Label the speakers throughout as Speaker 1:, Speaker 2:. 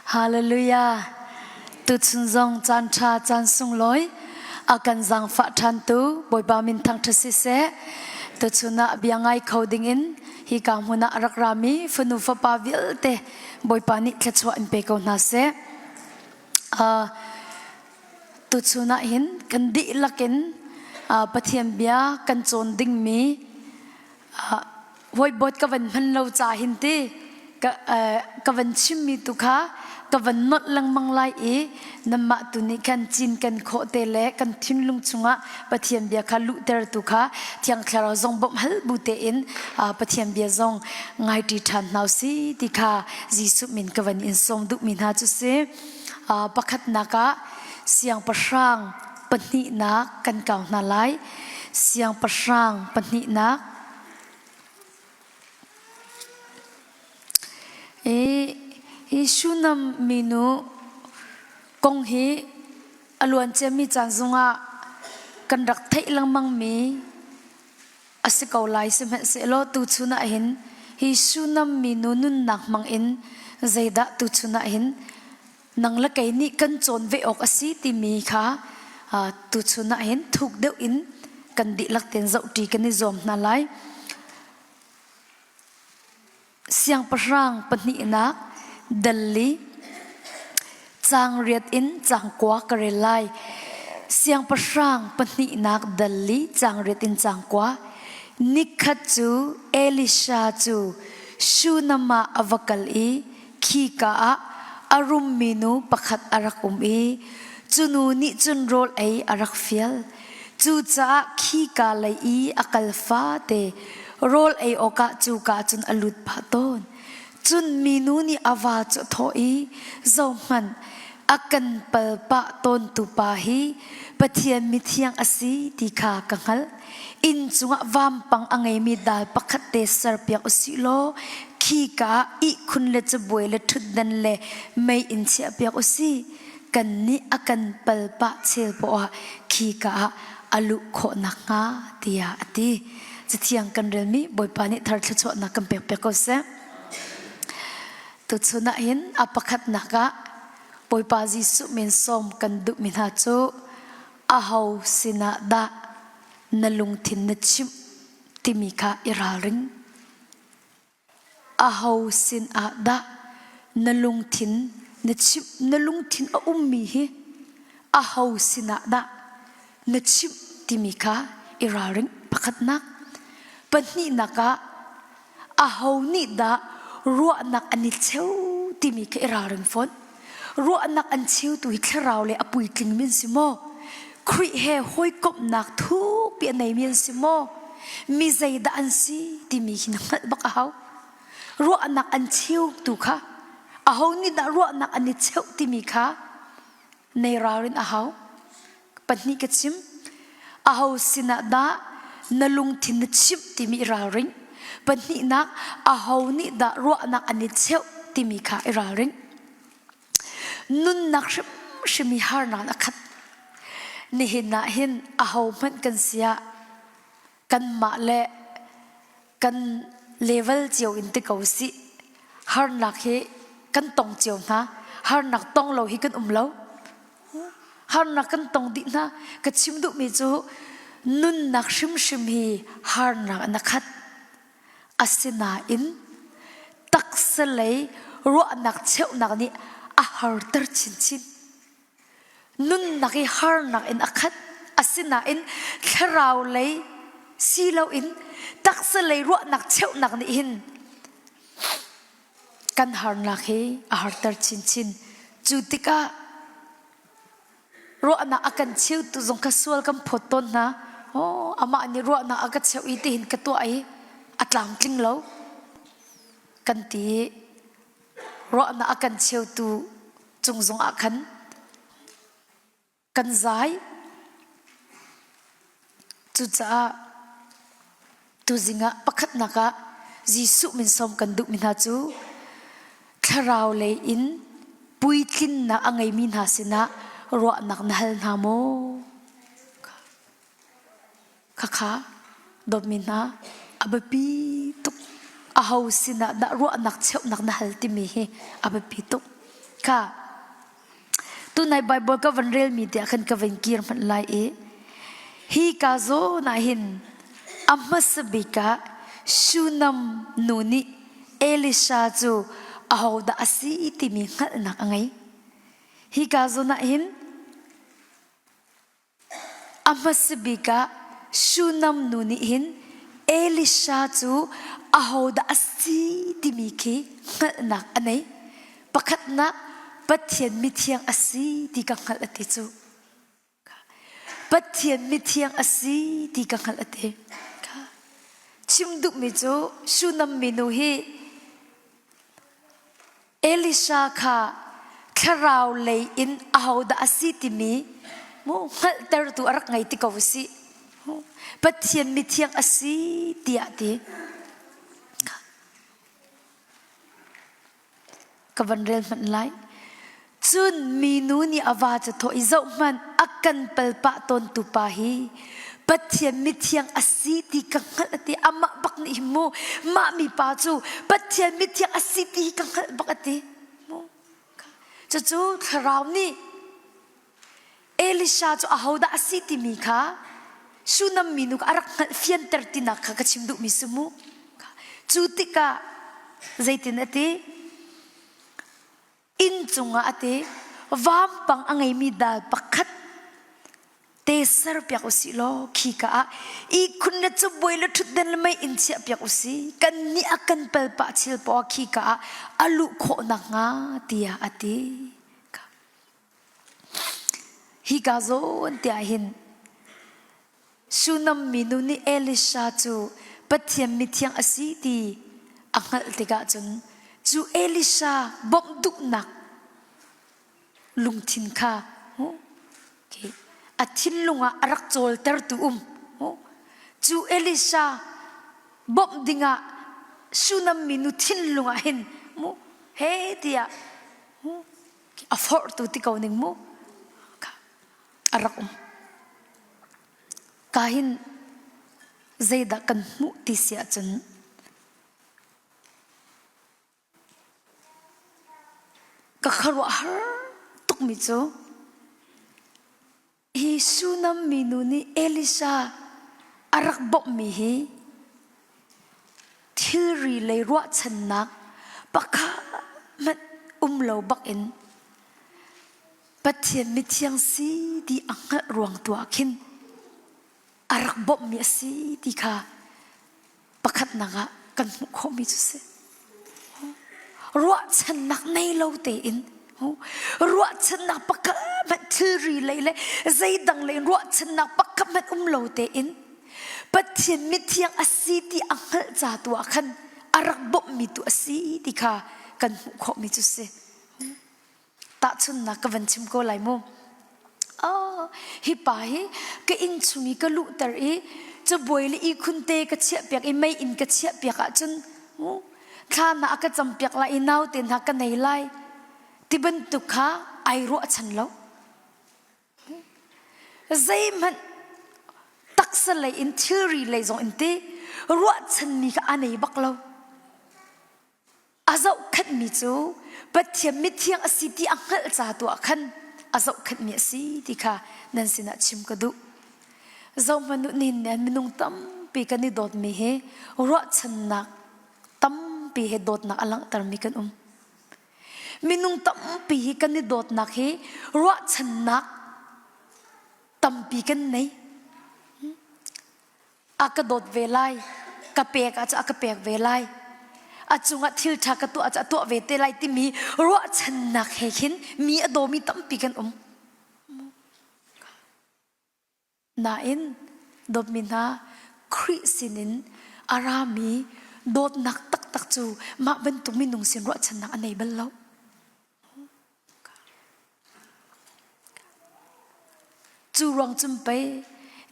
Speaker 1: Hallelujah. Tuchun zong caan ṭha caan sunglawi a kan zaangfah ṭhantu Bawipa min thangṭhat siseh. Tuchun ah bia ngai kho dingin hi ka hmun ah a rak rami fanu fapa vialte Bawipa nih thluachuah in pe ko hna seh. Uh, tuchun ah hin kan dihlak in uh, Pathian bia kan cawn dingmi Whiteboard ka van hman lo ca hin ti ka, ka van chimmi tu kha ka van nolh lengmang lai i nanmah tu nih khan cin kan khawh te le kan thinlung chungah Pathian bia kha luhter tu kha Thiang Thlarau zong bawmh hal bu tein Pathian bia zong ngaiṭi ṭhan hna si ti kha Jesuh min ka van in sawm duhmi hna cu si. Pakhatnak ah siangpahrang pahnihnak kan kau hna lai. Siangpahrang pahnihnak hi Shunam minu kong hi a luan ciami caan zongah kan rak theih lengmangmi a si ko lai sihmanhsehlaw tuchun ah hin hi Shunam minu nunnak hmang in zeidah tuchun ah hin nang le kei nih kan cawn ve awk a si timi kha tuchun ah hin thuk deuh in kan dihlak tein zohṭi kan i zuam hna lai. Siangpahrang pahnihnak Delhi caang riat in caang kua ka rel lai. Siangpahrang pahnihnak Delhi caang riat in caang kua. Nikhat cu Elisha cu Shunam ah a va kal i Khika ah a rummi nu pakhat a rak um i cu nu nih cun rawl ei a rak fial. Cucaah khika lei i a kal fate rawl ei awkah cuka cun a lut pah tawn. Cun minu nih a va cu a thawh i, Zohhmanh, a kan pal pah tawntu pa hi Pathian mithiang a si ti kha ka hngalh. Inn cungah vampang a ngeimi dal pakhat te serpiak u sih law khika ah ihkhun le cabuai le ṭhutdan le meiinn chiahpiak u sih. Kannih a kan pal pah chel poah ah khika ah a luh khawh nakhnga tiah a ti. Cathiang kan relmi Bawipa nih thar thluachuahnak kan pek piak ko seh. Tuchun ah hin a pakhatnak ah Bawipa Jesuh min sawm kan duhmi hna cu aho sinah dah na lungthin na chimh timi kha i ralring. Aho sinah dah na lungthin na chimh na lungthin a ummi hi aho sinah dah na chimh timi kha i ralring pakhatnak. Pahnihnak ah aho nih dah ruahnak an i cheu timi kha i ralring fawn. Ruahnak an cheutu hi thlarau le a puitling min si maw? Khrih he hawikomhnak thukpi a neimi an si maw? Mi zeidah an si timi hi na hngalh bak a hau. Ruahnak an cheutu kha aho nih dah ruahnak an i cheuh timi kha nei ralrin a hau. Pahnih ka chim. Aho sinah dah na lungthin na chimh timi i ralring. Pahnihnak, aho nih dah ruahnak an i cheuh timi kha i ralring. Nunnak hrimhrim i harnak a khat. Nihin ah hin aho hmanh kan si ah kanmah le kan level cio in ti ko sih harnak hi kan tong cio hna harnak tong lo hi kan um lo harnak kan tong dih hna ka chim duhmi cu nunnak hrimhrim hi harnak in a khat asinain taksa lei ruahnak cheuhnak nih a harter chinchin Nunnak i harnak in a khat. Asinain thlarau lei si loin taksa lei ruahnak cheuhnak nih hin kan harnak hi a harter chinchin. Cu tikah ruahnak a kan cheutu zong kha sual kan phawt tawn hna. Oh, amah nih ruahnak a ka cheuh i tihin ka tuah i a tlamtling lo kan ti i ruahnak a kan cheutu cung zong ah khan kan zai. Cucaah tuzing ah pakhatnak ah Jesuh min sawm kan duhmi hna cu thlarau lei in puitlinnak a ngeimi hna sinah ruahnak na hal hna maw? Khakha dawtmi hna a biapi tuk. Aho sinah dah ruahnak cheuhnak na hal timi hi a biapi tuk. Kha tunai Bible ka van relmi tiah khan ka van kir hmanh lai i hi ka zawn ah hin a hmasa bik ah Shunam nu nih Elisha cu ahodah a si timi hngalhnak a ngei. Hi ka zawn ah hin A hmasa bik ah Shunam nu nih hin Elisha cu ahodah a si timi khi hngalhnak a nei. Pakhatnak Pathian mithiang a si ti ka hngalh a ti cu. Pathian mithiang a si ti ka hngalh a ti. Chim duhmi cu Shunam minu hi Elisha kha thlarau lei in ahodah a si timi mu hngalhtertu a rak ngei ti ko sih. Pathian mithiang a si tiah ti. Ka van rel hmanh lai. Cun minu nih a va cu thawh i zohhmanh a kan palpah tawntu pa hi Pathian mithiang a si ti ka hngalh a ti. Amah bak nih hin mu mah mipa cu Pathian mithiang a si ti hi ka hngalh bak a ti. Mu cucu thlarau nih Elisha cu ahodah a si timi kha Shunam minu kha a rak hngalh fianter tinak kha ka chim duhmi si mu. Cu tikah zeitin a ti? Inn cungah a ti vampang a ngeimi dal pakhat te serpiak u sih law khika ah ihkhun le cabuai le ṭhutden le mei in chiahpiak u sih kannih a kan palpah chil poah khika ah a luh khawh nakhnga tiah a ti. Hika zawn tiah hin Shunam minu nih Elisha cu Pathian mithiang a si ti a hngalh tikah cun cu Elisha bawmh duhnak lungthin kha a thinlung ah a rak cawltertu um. Cu Elisha bawmh dingah Shunam minu thinlung ah hin mu he tiah a forhtu ti ko ning mu a rak um. Ka hin zeidah kan hmuh ti si ahcun ka khuaruahhar tukmi cu hi Shunam minu nih Elisha a rak bawmhmi hi thilri lei ruahchannak pakhat hmanh um lo bakin Pathian mithiang si ti a hngalh ruang tu ah khin a rak bawmhmi a si ti kha pakhatnak ah kan hmuh khawhmi cu si. Ruahchannak nei lo tein ruahchannak pakhat hmanh thilri lei le zeidang lei ruahchannak pakhat hmanh um lo tein Pathian mithiang a si ti a hngalh ca tu ah khan a rak bawmhmi tu a si ti kha kan hmuh khawhmi cu si. Tahchunhnak ka van chim ko lai mu. Oh, hi pa hi ka inn chung i ka luhter i cabuai le ihkhun te ka chiahpiak i mei inn ka chiahpiak ahcun mu thla na a ka campiak lai i naute hna ka nei lai ti bantuk kha ai ruahchan lo. Zeihmanh taksa lei in thilri lei zong in ti ruahchanmi kha a nei bak lo. A zohkhenhmi cu Pathian mithiang a si ti a hngalh ca tu ah khan a zohkhenhmi a si ti kha nan sinah chim ka duh. Zohhmanh u nihin ni minung tampi kan i dawtmi hi ruahchannak tampi he dawtnak a langhtermi kan um. Minung tampi hi kan i dawtnak hi ruahchannak tampi kan nei. A ka dawt ve lai ka pek ah cu a ka pek ve lai a cungah thil ṭha ka tuah cu a tuah ve te lai timi ruahchannak he khin mi a dawmi tampi kan um nain dawtmi hna Khrih sinin a rami dawtnak taktak cu mah bantuk minung sin ruahchannak a nei bal lo Cu ruang cun pei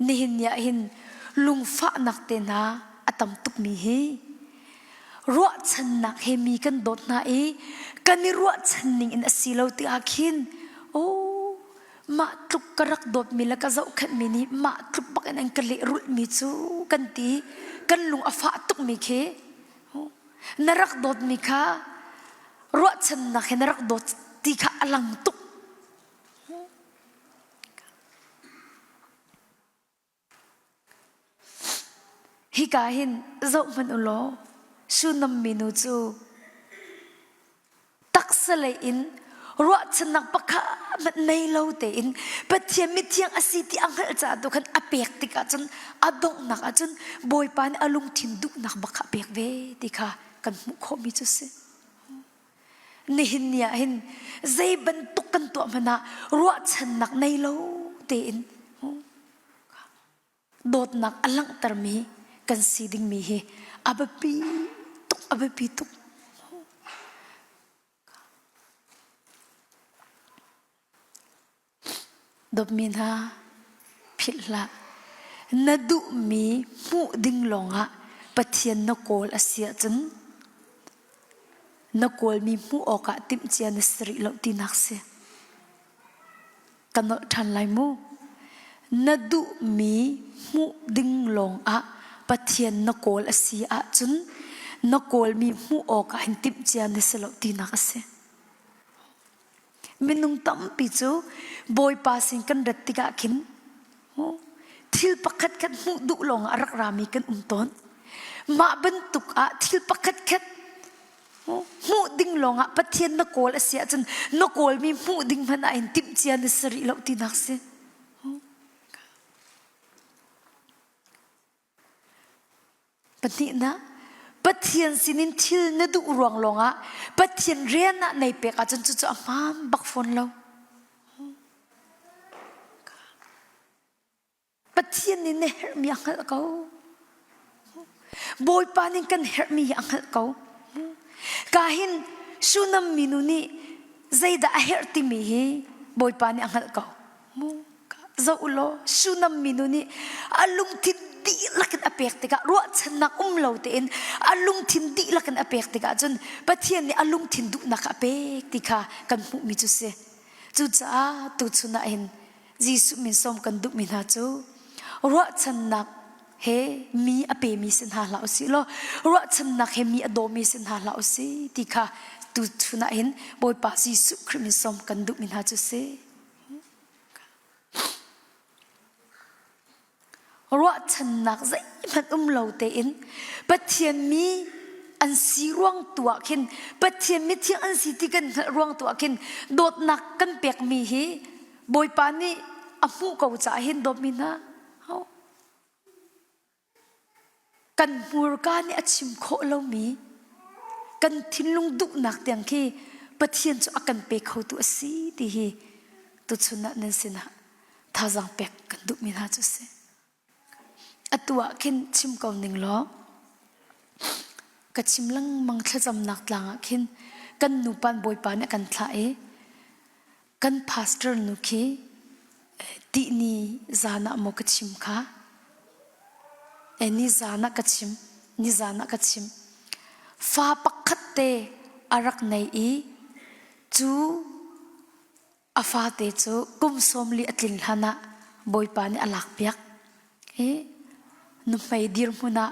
Speaker 1: nihin ni ah hin lungfahnak te hna a tam tukmi hi ruahchannak he mi kan dawt hna i kan i ruahchan ning in a si lo tikah khin oh mah tluk ka rak dawtmi le ka zohkhenhmi nih mah tluk bak in an ka lehrulhmi cu kan ti kan lung a fah tukmi khi na rak dawtmi kha ruahchannak he na rak dawt. ti kha a lang tuk. Hika hin zoh hmanh u law Shunam minu cu taksa lei in ruahchannak pakhat hmanh nei lo tein Pathian mithiang a si ti a hngalh caah tu khan a pek tikah cun a donghnak ah cun Bawipa nih a lungthin duhnak bak kha a pek ve ti kha kan hmuh khawhmi cu si. Nihin ni ah hin zei bantuk kan tuah hmanh ah ruahchannak nei lo tein dawtnak a langhtermi kan si dingmi hi a biapi tuk a biapi tuk. Dawtmi hna, philh hlah. Na duhmi hmuh ding lawngah Pathian na kawl a si ahcun na kawlmi hmuh awkah timhcia na si rih lo tinak si. Ka nolh ṭhan lai mu. Na duhmi hmuh ding lawngah Pathian na kawl a si ahcun na kawlmi hmuh awkah hin timhcia na si lo tinak a si. Minung tampi cu Bawipa sin kan rat tikah khin thil pakhat khat hmuh duh lawng ah a rak rami kan um tawn. Mah bantuk ah thil pakhat khat hmuh ding lawng ah Pathian na kawl a si ahcun na kawlmi hmuh ding hmanh ah hin timhcia na si rih lo tinak si. Pahnihnak, Pathian sinin thil na duh ruang lawngah Pathian rian ah nei pek ahcun cucu a hmaan bak fawn lo. Pathian nih na herhmi a hngalh ko. Bawipa nih kan herhmi hi a hngalh ko. Ka hin Shunam minu nih zeidah a herh timi hi Bawipa nih a hngalh ko. Zoh u law Shunam minu nih a lungthin dihlak in a pek tikah ruahchannak um lo tein a lungthin dihlak in a pek tikah cun Pathian nih a lungthin duhnak a pek ti kha kan hmuhmi cu si. Cucaah tuchun ah hin Jesuh min sawm kan duhmi hna cu ruahchannak he mi a pemi si hna hlah usih law ruahchannak he mi a dawmi si hna hlah usih ti kha tuchun ah hin Bawipa Jesuh Khrih min sawm kan duhmi hna cu si. Ruahchannak zeihmanh um lo tein Pathian mi an si ruang tu ah khin Pathian mithiang an si ti kan hngalh ruang tu ah khin dawtnak kan pekmi hi Bawipa nih a hmuh ko caah hin dawtmi hna Kan hmurka nih a chim khawh lomi kan thinlung duhnak tiang khi Pathian cu a kan pe khotu a si ti hi tuchun ah nan sinah thazaang pek kan duhmi hna cu a si. Atu ah khin chim ko ning law ka chim lengmang thlacamnak tlang ah khin kan nupan Bawipa nih a kan thlah i Kan pastor nu khi tihni zan ah maw ka chim kha? E ni zan ah ka chim, ni zan ah ka chim. Fa pakhat te a rak nei i cu a fate cu kum 40 a tlin hlan ah Bawipa nih a lakpiak. I nuhmei dirhmun ah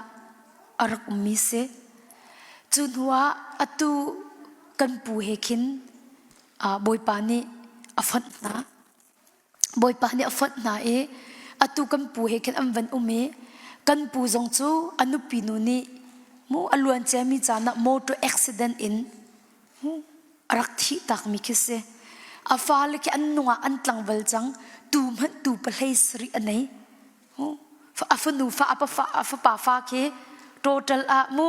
Speaker 1: a rak ummi si. Cu hnu ah atu kan pu he khin Bawipa nih a fonh hna. Bawipa nih a fonh hna i atu kan pu he khin an van um i kan pu zong cu a nupi nu nih mu a luan ciami caan ah motor accident in a rak thih takmi khi si. A fale khi an nung ah an tlangval cang tu hmanh tu pahlei sarih a nei. A fanu fa a fa a fapa fa khi total ah mu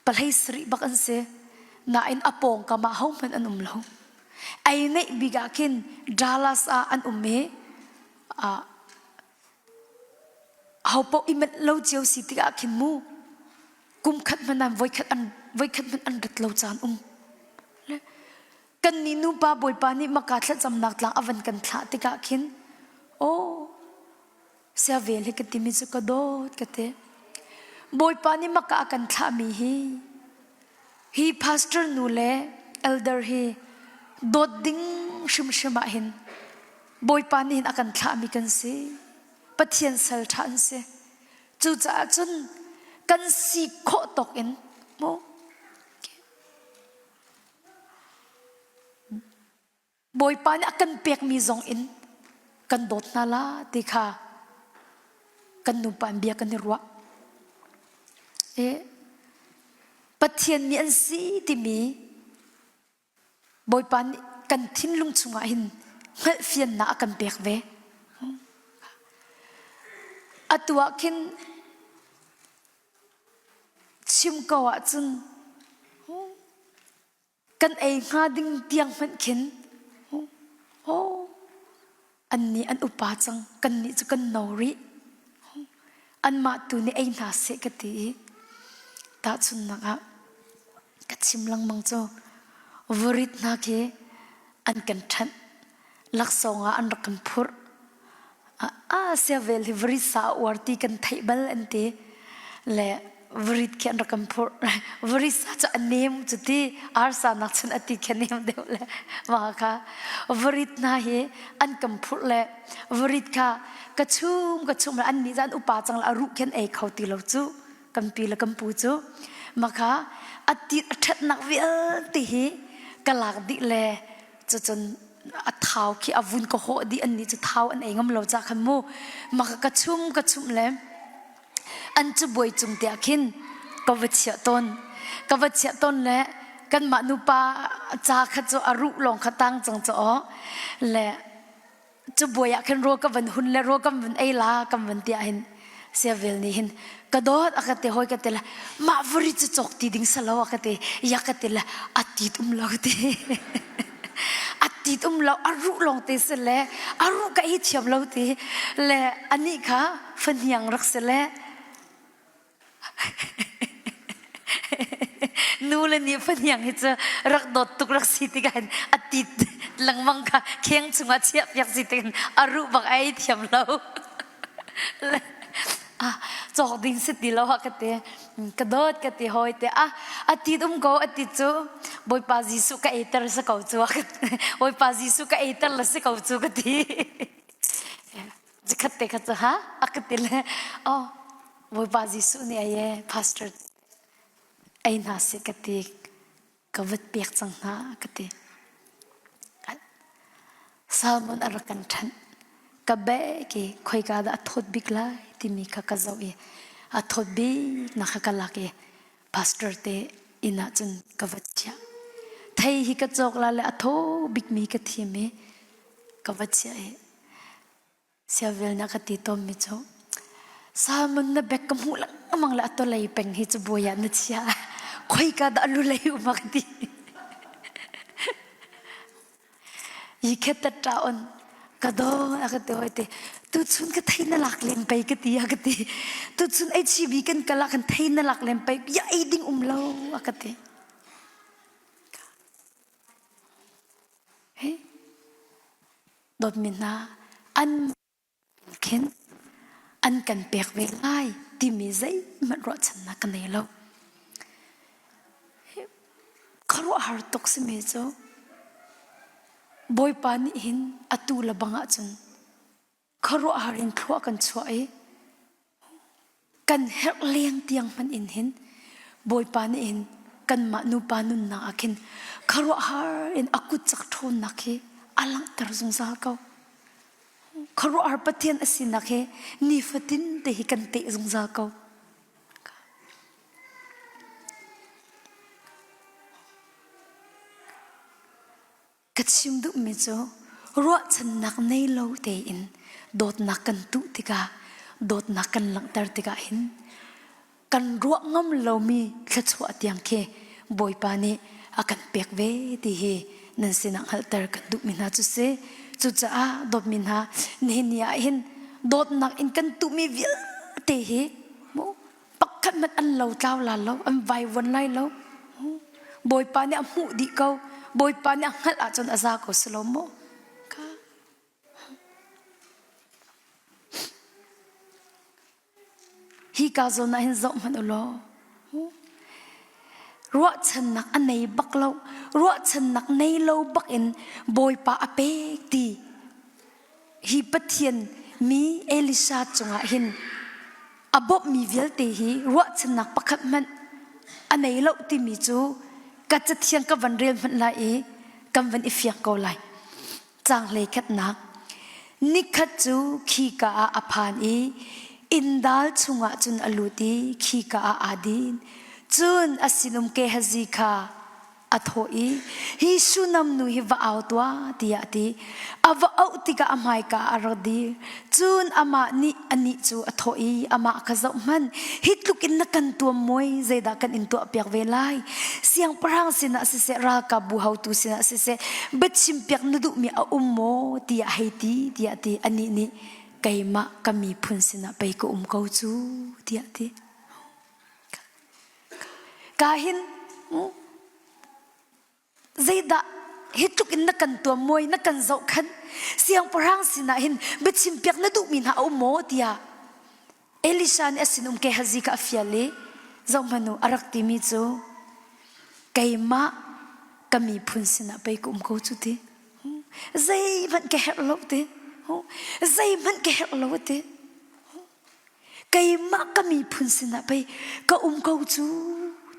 Speaker 1: pahlei sarih bak an si. Nain a pawngkam ah hohmanh an um lo. Ei neih bik ah khin Dallas ah an um i Ahopaoh i manh lo cio si tikah khin mu kum khat hmanh an voikhat an voikhat hmanh an rat lo caan um. Le kan nih nupa Bawipa nih maka thlacamnak tlang a van kan thlah tikah khin aw sia vel hi ka timi cu ka dawt ka ti. Bawipa nih maka a kan thlahmi hi hi pastor nu le elder hi dawt ding hrimhrim ah hin Bawipa nih hin a kan thlahmi kan si. Pathian sal ṭha an si. Cucaah cun kan si khawh tawk in mu. Bawipa nih a kan pekmi zong in kan dawt hna la ti kha kan nupa in bia kan i ruah. E, Pathian mi an si timi Bawipa nih kan thinlung chungah hin hngalhfiannak a kan pek ve. Atu ah khin chim ko ahcun kan ei hnga ding tiang hmanh khin oh annih an upa cang kannih cu kan no rih anmah tu nih ei hna seh ka ti i tahchunhnak ah ka chim lengmang cu varit hna khi an kan ṭhanh laksawng ah an rak kan phurh a siavel hi varit sa a uar ti kan theih bal an ti le varit khi an rak kan phurh varit sa cu a nem cu ti arsa nak cun a ti khi a nem deuh le mah kha varit hna hi an kan phurh le varit kha ka chum ka chum le an nih an upa cang le a ruh khi an ei kho ti lo cu kan pi le kan pu cu maka a ti a ṭhatnak vialte hi ka lak dih le cucun a thau khi a vun ka hawh dih an nih cu thau an ei ngam lo ca khan mu maka ka chum ka chum le an cu buai cung tiah khin ka va chiah tawn ka va chiah tawn le kanmah nupa ca kha cu a ruh lawng kha tang cang cu aw le cu buai ah khin rawl ka van hun le rawl kan van ei la kan van tiah hin siavel nih hin ka dawt a ka ti hoi ka ti le mah vari cu cawk ti ding salo a ka ti ya ka ti le a tit um lo ka ti a tit um lo a ruh lawng te si le a ruh ka ei thiam lo ti le anih kha fahniang rak si le Nu le nih fahniang hi cu rak dawt tuk rak si tikah hin a tit lengmang kha kheng chungah chiah piak si tikin a ruh bak ai thiam lo. ah cawk ding si ti lo ha ka ti ka dawt ka ti hawi te ah a tit um ko a ti cu Bawipa Jesuh ka eiter si ko cu Bawipa Jesuh ka eiter la si ko cu ka ti Zakhat te kha cu ha a ka ti le oh Bawipa Jesuh nih ai e pastor ei hna seh ka ti ka vat pek cang hna ka ti. Salmon a rak kan ṭhanh ka bek i khoika dah a thawt bik lai timi kha ka zoh i a thawt bik nak kha ka lak i pastor te inn ah cun ka va chiah. Thei hi ka cawk la le a thaw bikmi ka thim i ka va chiah i Siavel na ka ti tawnmi cu salmon na bek ka hmuh lengmang le a tolei peng hi cu buai ah na chia khoika dah lulei um a ka ti yi khet ta ta on ka do a ka ti hoi te tu chun ka thei na lak lem pei ka ti a ka ti tu chun HCB kan kala kan thei na lak lem pei ya ei ding um lo a ka ti He Dawtmi hna, an khin an kan pek ve lai timi zeihmanh ruahchannak ka nei lo. Khuaruahhar tuk simi cu Bawipa nih hin atu le bang ahcun khuaruahhar in thlua kan chuah i Kan herh leng tiang hmanh in hin Bawipa nih hin kanmah nupa nunnak ah khin khuaruahhar in a kut cak ṭhawnnak hi a langhter zungzal ko. Khuaruahhar Pathian a sinak hi nifatin te hi kan teh zungzal ko. Ka chim duhmi cu ruahchannak nei lo tein dawtnak kan tuh tikah dawtnak kan langhter tikah hin kan ruah ngam lomi thluachuah tiang khi Bawipa nih a kan pek ve ti hi nan sinah hngalhter kan duhmi hna cu si. Cucaah dawtmi hna nihin ni ah hin dawtnak in kan tuhmi vialte hi pakhat hmanh an lo tlau la lo an vaivuan lai lo bawipa nih a hmuh dih ko bawipa nih a hngalh ahcun a za ko si lo maw ka hi ka zawn ah hin zoh hmanh u law ruahchannak a nei bak lo ruahchannak nei lo bak in bawipa a pek ti hi Pathian mi Elisha cungah hin a bawmhmi vialte hi ruahchannak pakhat hmanh a nei lo timi cu ka cathiang ka van rel hmanh lai i kan van i fiang ko lai. Caang hleikhatnak Nikhat cu khika ah a phan i inndal chungah cun a lut i khika ah aa din. Cun a sinum Gehazi kha a thawh i hi Shunam nu hi va au tuah tiah a ti. A va auh tikah a hmaika ah a rak dir. Cun amah nih anih cu a thawh i amah kha zohhmanh, hi tluk in na kan tuam muai, zeidah kan in tuahpiak ve lai? Siangpahrang sinah siseh, ralkapbu haotu sinah siseh, biachimpiak na duhmi a um maw tiah hei ti, tiah a ti. Anih nih, keimah ka miphun sinah pei ka um ko cu, tiah a ti. Ka hin zeidah hi tluk in na kan tuam muai na kan zohkhan siangpahrang sinah hin biachimpiak na duhmi hna a um maw tiah Elisha nih a sinum Gehazi kha a fial i zohhmanh u a rak timi cu keimah ka miphun sinah pei ka um ko cu ti zeihmanh ka herh lo ti zeihmanh ka herh lo ti Keimah ka miphun sinah pei ka um ko cu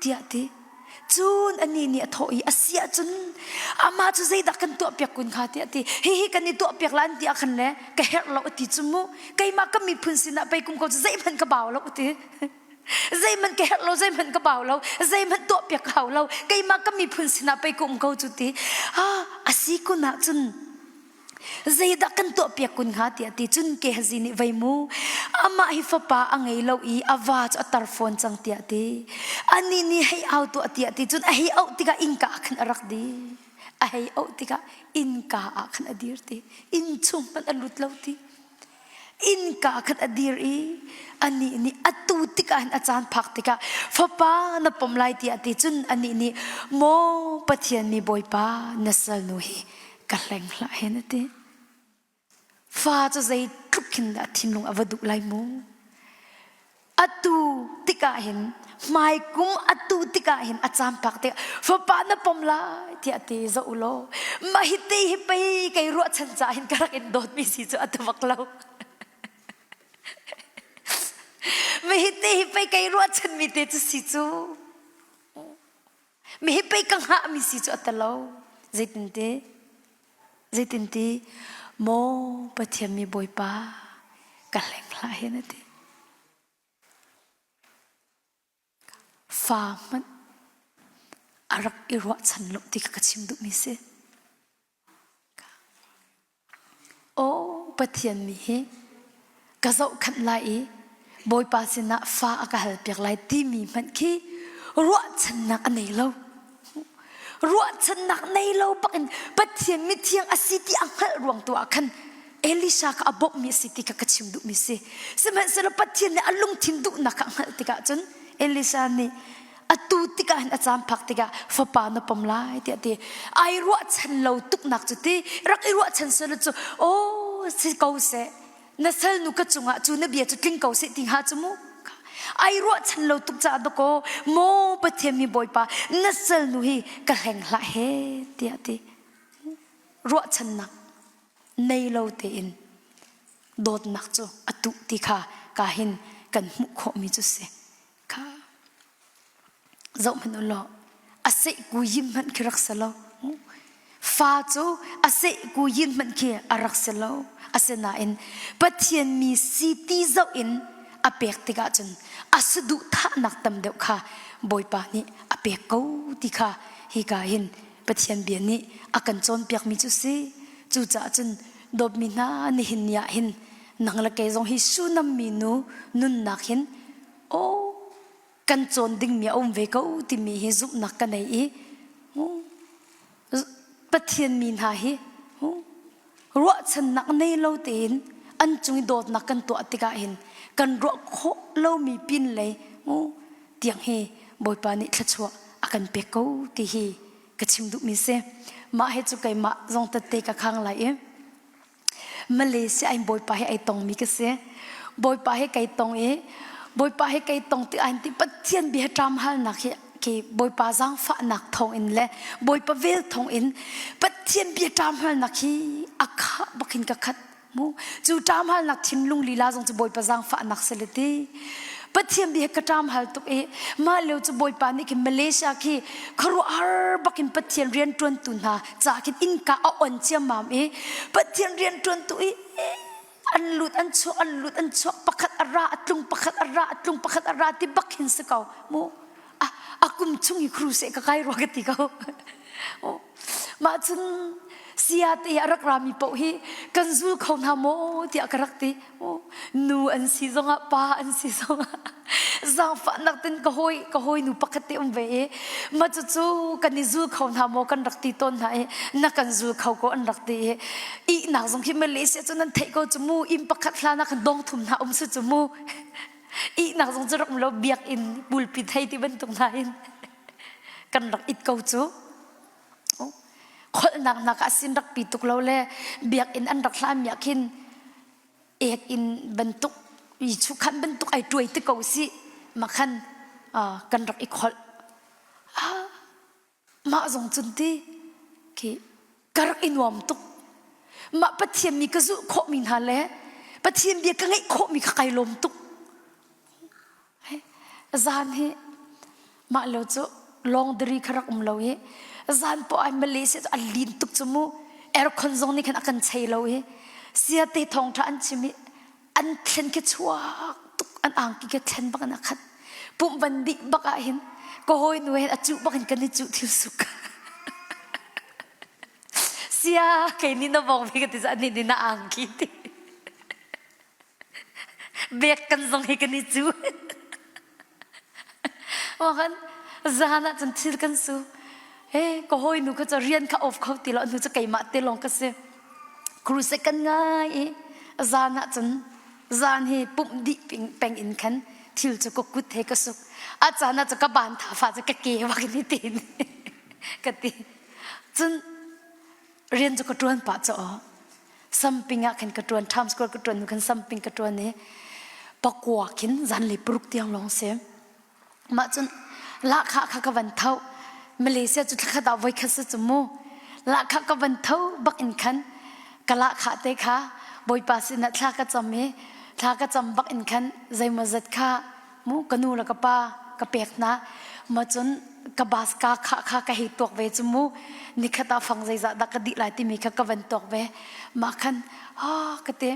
Speaker 1: tiah ti. Cun anih nih a thawh i a si ahcun amah cu zeidah kan tuahpiak kun hnga tiah ti. Hihi kan i tuahpiak la an ti ah khan le ka herh lo a ti cu mu. Keimah ka miphun sinah pei kum ko cu zeihmanh ka bau lo a ti. Zeihmanh ka herh lo, zeihmanh ka bau lo, zeihmanh tuahpiak ka hau lo. Keimah ka miphun sinah pei ka um ko cu ti. Ah, a si kun ahcun Zeidah kan tuahpiak kun hnga tiah ti cun Gehazi nih vei mu amah hi fapa a ngei lo i a va cu a tar fawn cang tiah ti anih nih hei au tuah tiah ti cun a hei auh tikah innka ah khan a rak dir a hei auh tikah innka ah khan a dir ti inn chung hmanh a lut lo ti innka khan a dir i anih nih atu tikah hin a caan phak tikah fapa na pom lai tiah ti cun anih nih maw Pathian mi Bawipa na salnu hi ka hleng hlah hen a ti fa cu zeitluk khin dah thinlung a va duh lai mu atu tikah hin hmaikum atu tikah hin a caan phak tikah fapa na pom lai tiah ti zoh u law mah hi te hi pei kei ruahchan caah hin ka rak in dawtmi si cu a ti bak lo mah hi te hi pei kei ruahchanmi te cu si cu mi hi pei ka hngahmi si cu a ti lo zeitinti zeitinti maw Pathian mi Bawipa ka hleng hlah hen a ti fa hmanh a rak i ruahchan lo ti kha ka chim duhmi si Aw Pathian mi hi ka zohkhanh lai i Bawipa sinah fa a ka halpiak lai timi hmanh khi ruahchannak a nei lo. Ruahchannak nei lo bakin Pathian mithiang a si ti a hngalh ruang tu ah khan Elisha kha a bawmhmi a si ti kha ka chim duhmi si. Sihmanhsehlaw Pathian nih a lungthin duhnak kha a hngalh tikah cun Elisha nih atu tikah hin a caan phak tikah fapa na pom lai tiah ti ai ruahchan lo tuknak cu ti rak i ruahchan sel cu aw si ko seh na salnu ka cungah cu na bia cu tling ko seh ti hnga cu mu ai ruahchan lo tuk caah dakaw maw Pathian mi Bawipa na salnu hi ka hleng hlah he tiah ti ruahchannak nei lo tein dawtnak cu a tuh ti kha ka hin kan hmuh khawhmi cu si Kha zoh hmanh u law a seh ku yin hmanh khi rak si lo. Fa cu a seh ku yin hmanh khi a rak si lo. Asinain Pathian mi si ti zoh in a pek tikah cun a saduhthahnak tam deuh kha Bawipa nih a pek ko ti kha hika hin Pathian bia nih a kan cawnpiakmi cu si. Cucaah cun dawtmi hna nihin ni ah hin nang le kei zong hi Shunam minu nunnak hin aw kan cawn dingmi a um ve ko timi hi zumhnak ka nei i Pathian mi hna hi ruahchannak nei lo tein an cung i dawtnak kan tuah tikah hin kan ruah khawh lomi pin lei tiang hi Bawipa nih thluachuah a kan pek ko ti hi ka chim duhmi si. Mah hi cu keimah zong tette ka khang lai i Malaysia in Bawipa he ai tongmi ka si. Bawipa he kai tong i Bawipa he kai tong ti an ti Pathian bia ṭam halnak hi khi Bawipa zaangfahnak thawng in le Bawipa vel thawng in Pathian bia ṭam halnak hi a khah bakin ka khat mu cu ṭam halnak thinlung lila zong cu Bawipa zaangfahnak si le ti. Pathian bia ka ṭam hal tuk i mah lio cu Bawipa nih khin Malaysia khi khuaruahhar bakin Pathian rianṭuantu hna ca khin innka a on ciammam i Pathian rianṭuantu i an lut an chuak an lut an chuak pakhat a ra a tlung pakhat a ra a tlung pakhat a ra ti bak hin si ko mu a a kum chung i kruse ka kai rua ka ti ko mah cun sia te a rak rami paoh hi kan zul kho hna maw tiah ka rak ti nu an si zongah pa an si zongah zaangfahnak ten ka hawi ka hawi nu pakhat te um ve i mah cucu kan i zul kho hna maw kan rak ti tawn hna i na kan zul kho ko an rak ti i ihnak zong khi Malaysia cu nan theih ko cu mu inn pakhat hlan ah khan dong thum hna um si cu mu ihnak zong cu rak um lo biakinn pulpit hei ti bantuk hna in kan rak it ko cu kholhnak nak ah sin rak pi tuk lo le biakinn an rak hlan mi ah khin ek in bantuk i chukhan bantuk ai tuai te ko si makhan kan rak i kholh mah zong cun ti khi ka rak i nuam tuk mah pathian mi ka zulh khawh mi hna le pathian bia ka ngeih khawh mi kha kai lawm tuk Zan hi mah lo cu laundry kha rak um lo i zan poah ai Malaysia cu a lin tuk cu mu aircon zong nih khan a kan chei lo i siate thawngṭha an chim i an thlen khi chuak tuk an angki khi thlen bak in a khat pumh van dih bak ah hin ka hawinu he a cuh bak in kan i cuh thil suk sia kei nih na vong ve ka ti anih nih na angki ti Bek kan zong hi kan i cu. Kan zan ah cun thil kan su. He ka hawinu kha cu rian kha off kho ti lo nu cu keimah te lawng ka si. Crusade kan ngai i zan ah cun zan hi pumh dih peng in khan thil cu ka kut he ka suk. A caan ah cu ka ban tha fa cu ka ke bak in i tin ka ti. Cun rian cu ka ṭuan pah cu aw. Samping ah khan ka ṭuan, Times Square ka ṭuan khan samping ka ṭuan i pakua khin zanlei paruk tiang lawng si. Mah cun lahkhah kha ka van tho. Malaysia cu thlakhat ah voikhat si cu mu. Lahkhah ka van tho bak in khan ka lahkhah te kha Bawipa sinah thla ka cam i thla ka cam bak in khan zeimawzat kha mu ka nu le ka pa ka pek hna ma cun ka bus ka kha kha ka hei tuak ve cu mu nikhat ah fang zeizah dah ka dih lai timi kha ka van tuak ve mah khan ha ka te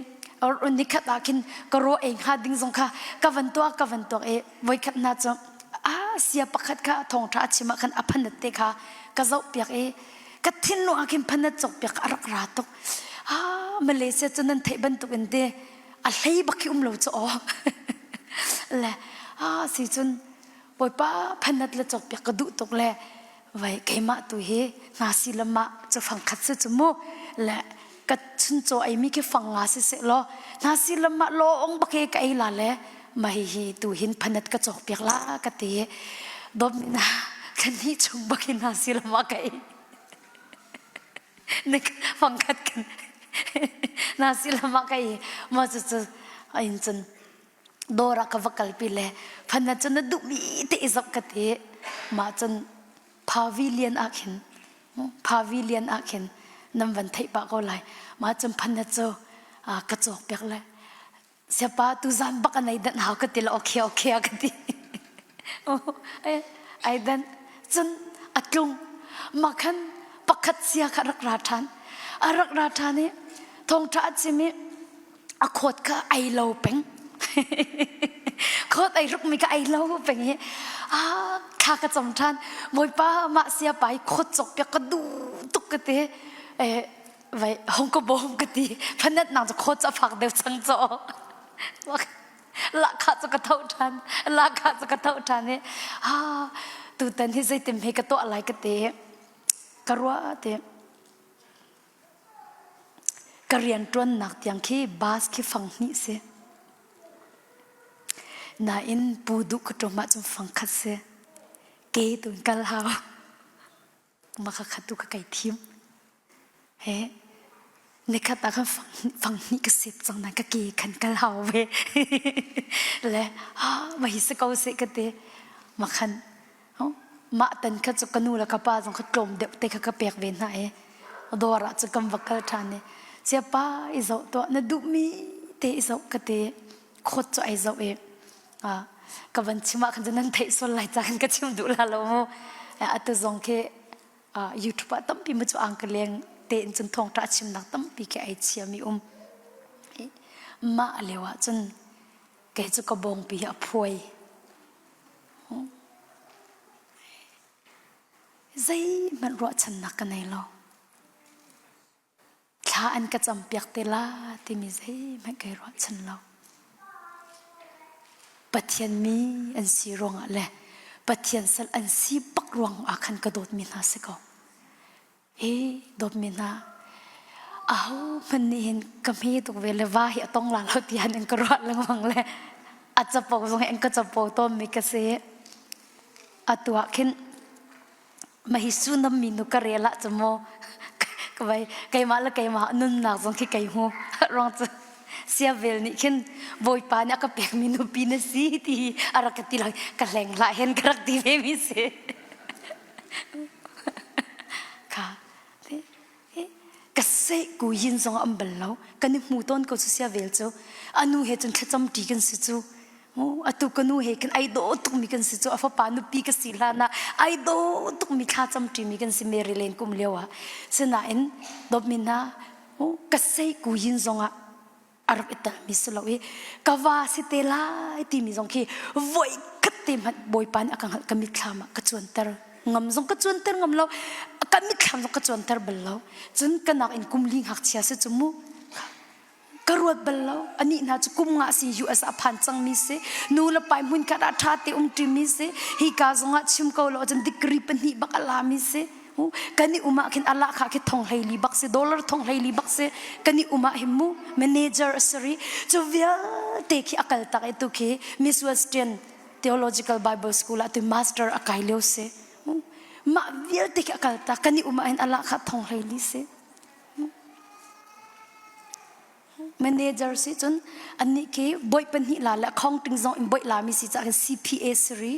Speaker 1: nikhat ah khin ka ro ei hnga ding zong kha ka van tuak ka van tuak i voikhat hna cu a sia pakhat kha thawngtha a chim ah khan a phanat te kha ka zoh piak i ka thinlung ah khin phanat cawk piak a rak ra tuk ah Malaysia cu nan theih bantuk in te a hlei bak khi um lo cu aw le a si cun bawipa phanat le cawk piak ka duh tuk le vai keimah tu hi hna si lamah cu fang khat si cu mu le ka chuncaw ei mi khi fang nga si se law hna si lamah lawng bak he ka ei la le ma hi hi tu hin phanat ka cawk piak la ka ti dom na kan hi chung bak hin hna si lamah ka ei fangkhat kan na si lama ka i ma cu cu in cun dawr ah ka va kalpi le phan cun na duhmi te i zoh ka ti mah cun pavilion ah khin pavilion ah khin nan van theih pah ko lai mah cun phan cu ka cawk piak le Siapa tuzan bak an ei dan hau ka ti la okay okay a ka ti. Ai dan cun a tlung ma khan pakhat sia kha rak ra ṭhan. A rak ra ṭhan i thawngṭha a chim i a khawt kha ai lo peng. Khawt ai rukmi kha ai lo peng i a thla ka cam ṭhan. Bawipa mah sia pa i khawt cawk piak ka duh tuk ka ti. Vai hong ka bawm ka ti phanat nang cu khawt cu a fak deuh cang caw lahkhah cu ka tho ṭhan lahkhah cu ka tho ṭhan i ha tutan hi zeitim he ka tuah lai ka ti ka ruah ti ka rian ṭuannak tiang khi bus khi fang hnih si nain pu duh ka ṭum ahcun fang khat si ke tun kal hau maka khat tu ka kai thim he nikhat ah khan fang hnih ka sip cang na ka ke khan kal hau ve le ha ma hi se ko se ka te ma khan mah tan kha cu ka nu le ka pa zong kha tlawm deuh te kha ka pek ve hna e dawr ah cu kan va kal ṭhan i siapa i zoh tuah na duhmi te i zoh ka te khawt cu ai zoh i. Ka van chim ah khan cun nan theih sual lai ca khan ka chim duh la lo mu. Atu zong khi YouTube ah tampi mu cu ang ka leng tein cun thawngṭha chimnak tampi khi ai chiami um. Mah lio ah cun kei cu ka bawngpi hi a phuai. Zeihmanh ruahchannak ka nei lo. Thla an ka campiak te la timi zeihmanh kai ruahchan lo. Pathian mi an si ruangah le Pathian sal an si bak ruang ah khan ka dawtmi hna si ko. Hi dawtmi hna aho hmanh nih hin ka hme tuk ve le va hi a tong la lo ti han in ka ruah lengmang le a capo zong hi an ka capo tawnmi ka si. Atu ah khin mahi sunam mi nu ka rel ah cu maw ka vai keimah le keimah nunnak zong khi kei hmu rong cu siavel nih khin bawipa nih a ka pekmi nupi na si ti a rak ka ti lang ka hleng hlah hen ka rak ti ve mi si kha ka seh ku yin zong am bal lo kan i hmu tawn ko cu siavel cu anu he cun thlacam ṭi kan si cu atu ka nu he khin ai dawh tukmi kan si cu a fapa nupi ka si hlan ah ai dawh tukmi thla cam ṭimi kan si Mary Lane kum lio ah sinain dawtmi hna ka sei ku yin zong ah a rak i telmi si lo i ka va si te lai timi zong khi voi khat te hmanh Bawipa nih a ka hngalh ka mitthlam ah ka cuanter ngam zong ka cuanter ngam lo ka mitthlam zong ka cuanter bal lo cun ka nak in kum li ngakchia si cu mu ka ruat bal lo anih hna cu kum nga si US a phan cangmi si nu le pa hmun khat ah ṭha te um ṭimi si hi ka zongah chim ko lo cun degree pahnih bak a lami si kan i um ah khin ala kha khi thong hleili bak si dollar thong hleili bak si kan i um ah hin mu manager a sari cu vialte khi a kal tak i tu khi Miss Western Theological Bible School ah tu master a kai lio si mah vialte khi a kal tak kan i um ah hin ala kha thong hleili si Manager si cun annih khi boi pahnih la le accounting zong in boi la mi si caah CPA siri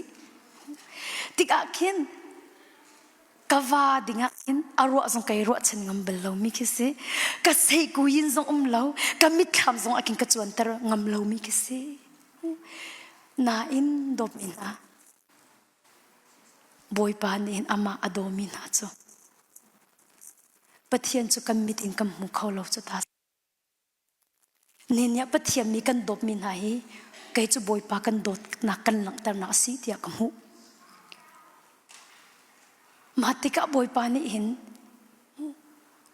Speaker 1: tikah khin ka va dingah khin a ruah zong kai ruahchan ngam bal lo mi khi si ka sei kuyin zong um lo ka mitthlam zong akin ka cuanter ngam lo mi khi si nain dawp mi hna Bawipa nih hin amah a dawmi hna cu Pathian cu kan mit in kan hmu kho lo cu ta. Nihin ah Pathian mi kan dawtmi hna hi kei cu Bawipa kan dawtnak kan langhternak a si tiah ka hmuh. Mah tikah Bawipa nih hin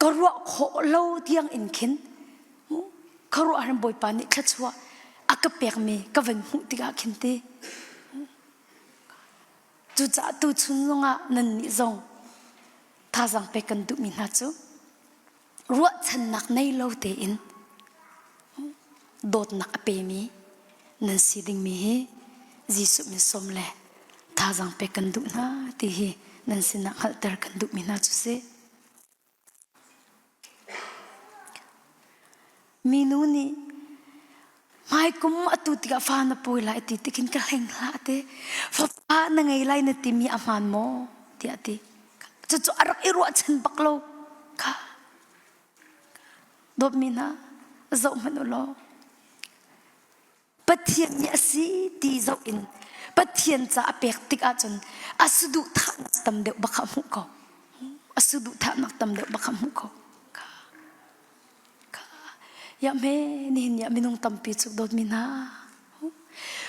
Speaker 1: ka ruah khawh lo tiang in khin ka ruah hin Bawipa nih thluachuah a ka pekmi ka van hmuh tikah khin ti Cucaah tuchun zongah nannih zong thazaang pek kan duhmi hna cu ruahchannak nei lo tein dawtnak a pemi nan si dingmi hi Jesuh min sawm le thazaang pek kan duh hna ti hi nan sinah hngalhter kan duhmi hna cu si. Minu nih hmaikum atu tikah fa na pawi lai ti tikhin ka hleng hlah te fapa na ngei lai na timi a hmaan maw tiah a ti cucu a rak i ruahchan bak lo kha dawtmi hna zoh hmanh u law Pathian nih a si ti zoh in Pathian ca a pek tik ahcun a saduhthahnak tam deuh bak kha a hmuh ko. A saduhthahnak tam deuh bak kha a hmuh ko. Ya hme nihin ni ah minung tampi cu dawtmi hna.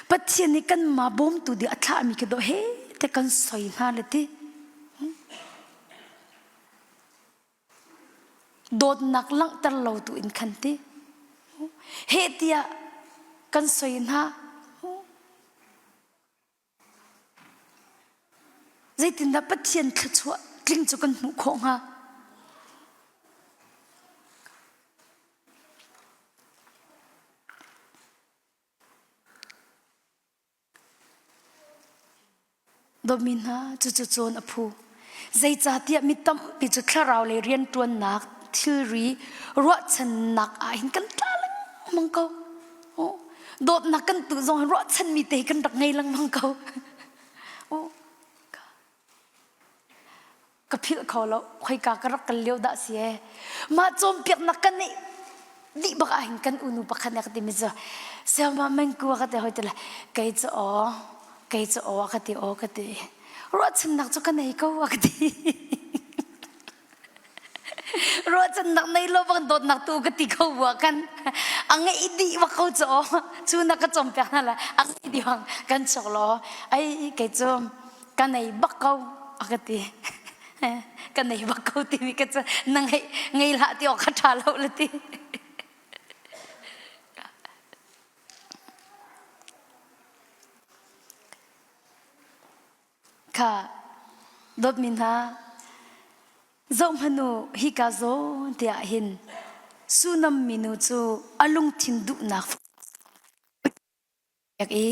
Speaker 1: Pathian nih kanmah bawmtu ding a thlahmi khi dawh he te kan soi hna le ti. Dawtnak langhter lo tu in khan ti. Heh tiah kan soi hna. Zeitindah Pathian thluachuah tling cu kan hmuh khawh hnga? Dawtmi hna, cucu cawn a phu. Zeicahtiah mi tampi cu thlarau lei rianṭuannak thilri ruahchannak ah hin kan tla lengmang ko. Dawtnak kan tuh zong ruahchanmi te kan rak ngei lengmang ko. Ka philh kho lo khoika ka rak kal lio dah si ee mah cawnpiaknak kan neih dih bak ah hin kan unu pakhat nih a ka timi cu Siangma mengku a ka ti hoi ti le kei cu aw kei cu aw a ka ti aw ka ti. Ruahchannak cu ka nei ko a ka ti. Ruahchannak nei lo bang dawtnak tu ka ti ko bua kan a ngeih dih bak ko cu aw cu na ka cawmpiak hna le a ngeih dih bang kan chok law ai kei cu ka nei bak ko a ka ti. Ka nei bak ko timi ka cu na ngei ngei hlah ti awk kha ṭha lo le ti. Kha dawtmi hna zohhmanh u hika zawn te ah hin Sunam minu cu a lungthin duhnak pek i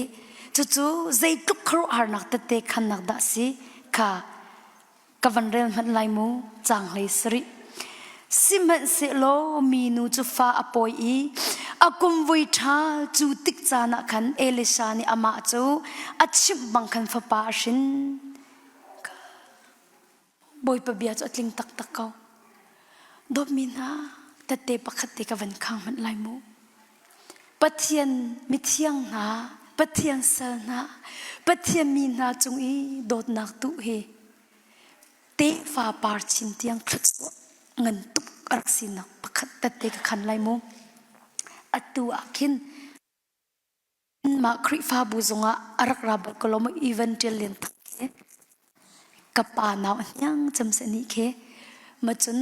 Speaker 1: cucu zeitluk khuaruahharnak tette khannak dah si kha ka van rel hmanh lai mu caang hlei sarih sihmanhsehlaw minu cu fa a pawi i a kumvui ṭha cu tik caan ah khan Elisha nih amah cu a chimh bang khan fapa a hrin Bawipa bia cu a tling taktak ko. Dawtmi hna, tette pakhat te ka van khang hmanh lai mu. Pathian mithiang hna, Pathian sal hna, Pathian mi hna cung i dawtnak tuh hi tefa par chin tiang thluachuah ngan tuk a rak sinak pakhat tette ka khan lai mu. Atu ah khin Mah Khrihfabu zongah a rak ra bal ko lo maw Evan Ṭial Lian Thang khi ka pa nau a hniang cem si nih khi ma cun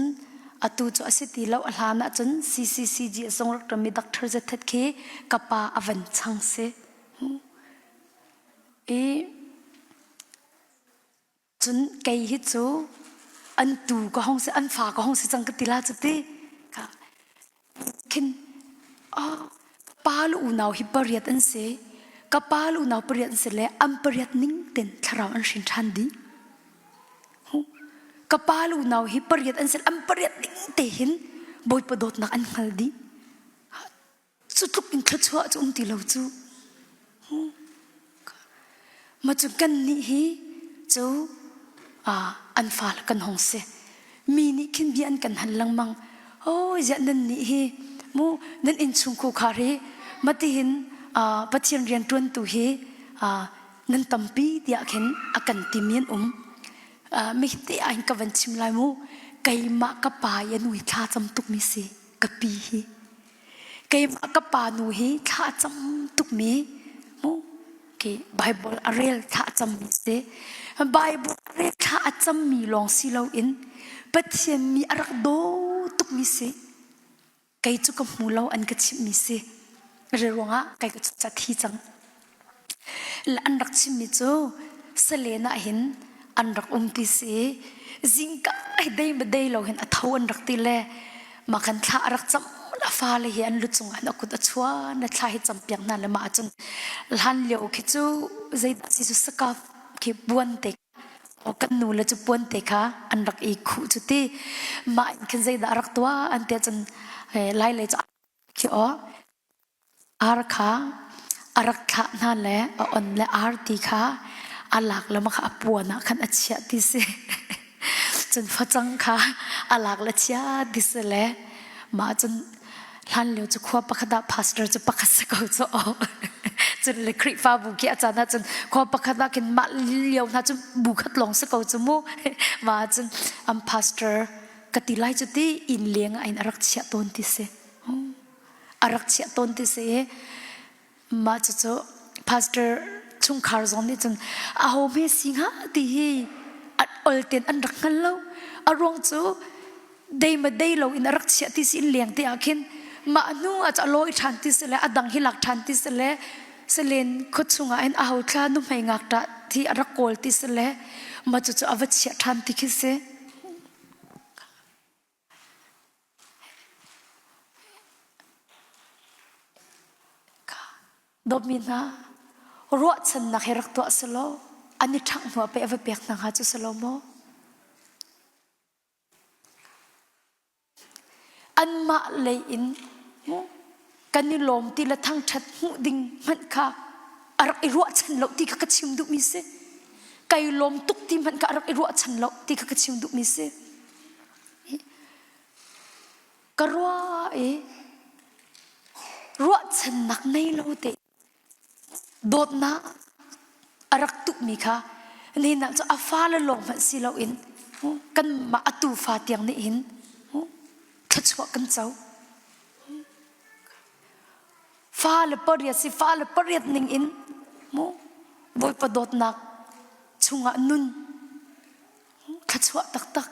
Speaker 1: atu cu a si ti lo a hlan ah cun CCCG a zung rak ṭami Doctor Zathet khi ka pa a van chang si i Cun kei hi cu an tu ka hong si an fa ka hong si cang ka ti la cu ti. Ka khin oh, pa le unau hi pariat an si. Ka pa le unau pariat an si le an pariat ning ten thlarau an hrin ṭhan dih. Ka pa le unau hi pariat an si an pariat ning te hin Bawipa dawtnak an hngal dih. Cu tluk in thluachuah cu um ti lo cu. Ma cu kan nih hi cu an fa kan hong si. Mi nih khin bia an kan hal lengmang. Oh, ziah nan nih hi mu nan innchung khukhar hi matihin Pathian rian ṭuantu hi nan tampi tiah khin a kan timi an um. Mi te ah hin ka van chim lai mu. Keimah ka pa i a nu hi thla cam tukmi si. Ka pi hi. Keimah ka pa nu hi thla a cam tukmi mu khi Bible a rel thla a cammi si. Bible a rel thla a cammi lawng si loin Pathian mi a rak daw tukmi si. Kei cu ka hmu lo an ka chimhmi si. Re ruangah kei ka ca thi cang. An rak chimmi cu salen ah hin an rak um ti si. Zingka ai dei ma dei lo hin a tho an rak ti le mah khan thla a rak cam la fale hi an lu cungah a kut a chuan na thla hi campiak hna le mah ahcun hlan lio khi cu zeidah si cu sakaf khi buan te kan nu le cu puan te kha an rak i khuh cu ti mah in khin zeidah a rak tuah an ti ahcun lai lei cu khi aw Ar kha a rak thlah hna le a on le arti kha a lak le kha a puan ah khan a chiah ti si. Cun facang kha a lak le chia ti si le mah cun hlan lio cu khua pakhat ah pastor cu pakhat si ko cu aw. Cun le Khrihfabu khi a caan ah cun khua pakhat ah khin mah lio hna cu bu khat lawng si ko cu mu. Mah cun an pastor ka ti lai cu ti inn leng ah in a rak chiah tawn ti si. A rak chiah tawn ti si i mah cucu pastor chungkhar zong nih cun aho hme si hnga ti hi ol ten an rak hngal lo. A ruang cu dei ma dei lo in a rak chiah ti si in leng te ah khin mah hnu ah a lawi ṭhan ti si le a dang hi lak ṭhan ti si le salen khuachung ah hin aho thla nuhmei ngakṭah thi a rak kawl ti si le mah cucu a va chiah ṭhan ti khi si. Dawtmi hna, ruahchannak hi rak tuah selaw an i ṭhangh hnu ah pei a va pek hna hnga cu si lo maw? Anmah lei in kan i lawm ti le thangṭhat hmuh ding hmanh kha a rak i ruahchan lo ti kha ka chim duhmi si. Kai lawm tuk ti hmanh kha a rak i ruahchan lo ti kha ka chim duhmi si. Ka ruah i. Ruahchannak nei lo te dawtnak a rak tukmi kha nihin ah cu a fale lawng hmanh si loin kanmah a tufa tiang nih hin thluachuah kan co. Fale pariat si fale pariat ning in mu Bawipa dawtnak chungah nun thluachuah taktak.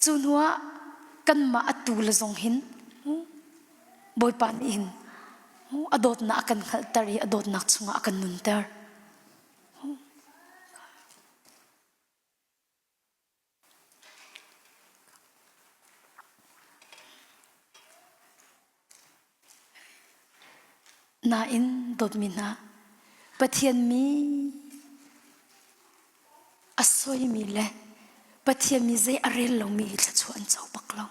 Speaker 1: Cu hnuah kanmah a tu le zong hin Bawipa nih hin a dawtnak a kan hngalhter i a dawtnak chungah a kan nunter. Nain dawtmi hna, Pathian mi a soimi le Pathian mi zei a rel lomi hi thluachuah an co bak lo.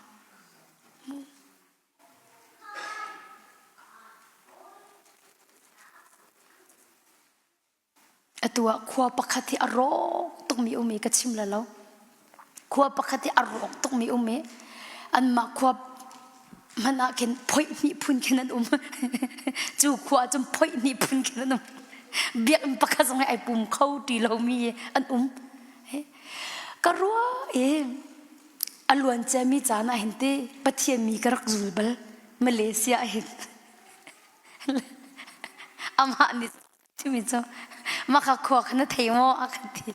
Speaker 1: Atu ah khua pakhat hi a rawk tukmi um i ka chim la lo. Khua pakhat hi a rawk tukmi um i anmah khua hmanh ah khin phoih hnih phun khin an um. Cu khua ah cun phoih hnih phun khin an um. Biakinn pakhat zong hi ai pum kho ti lomi an um. Ka ruah i a luan ciami caan ah hin ti Pathian mi ka rak zul bal Malaysia ah hin. Amah nih Timi cu maka khua kha na thei maw a ka ti.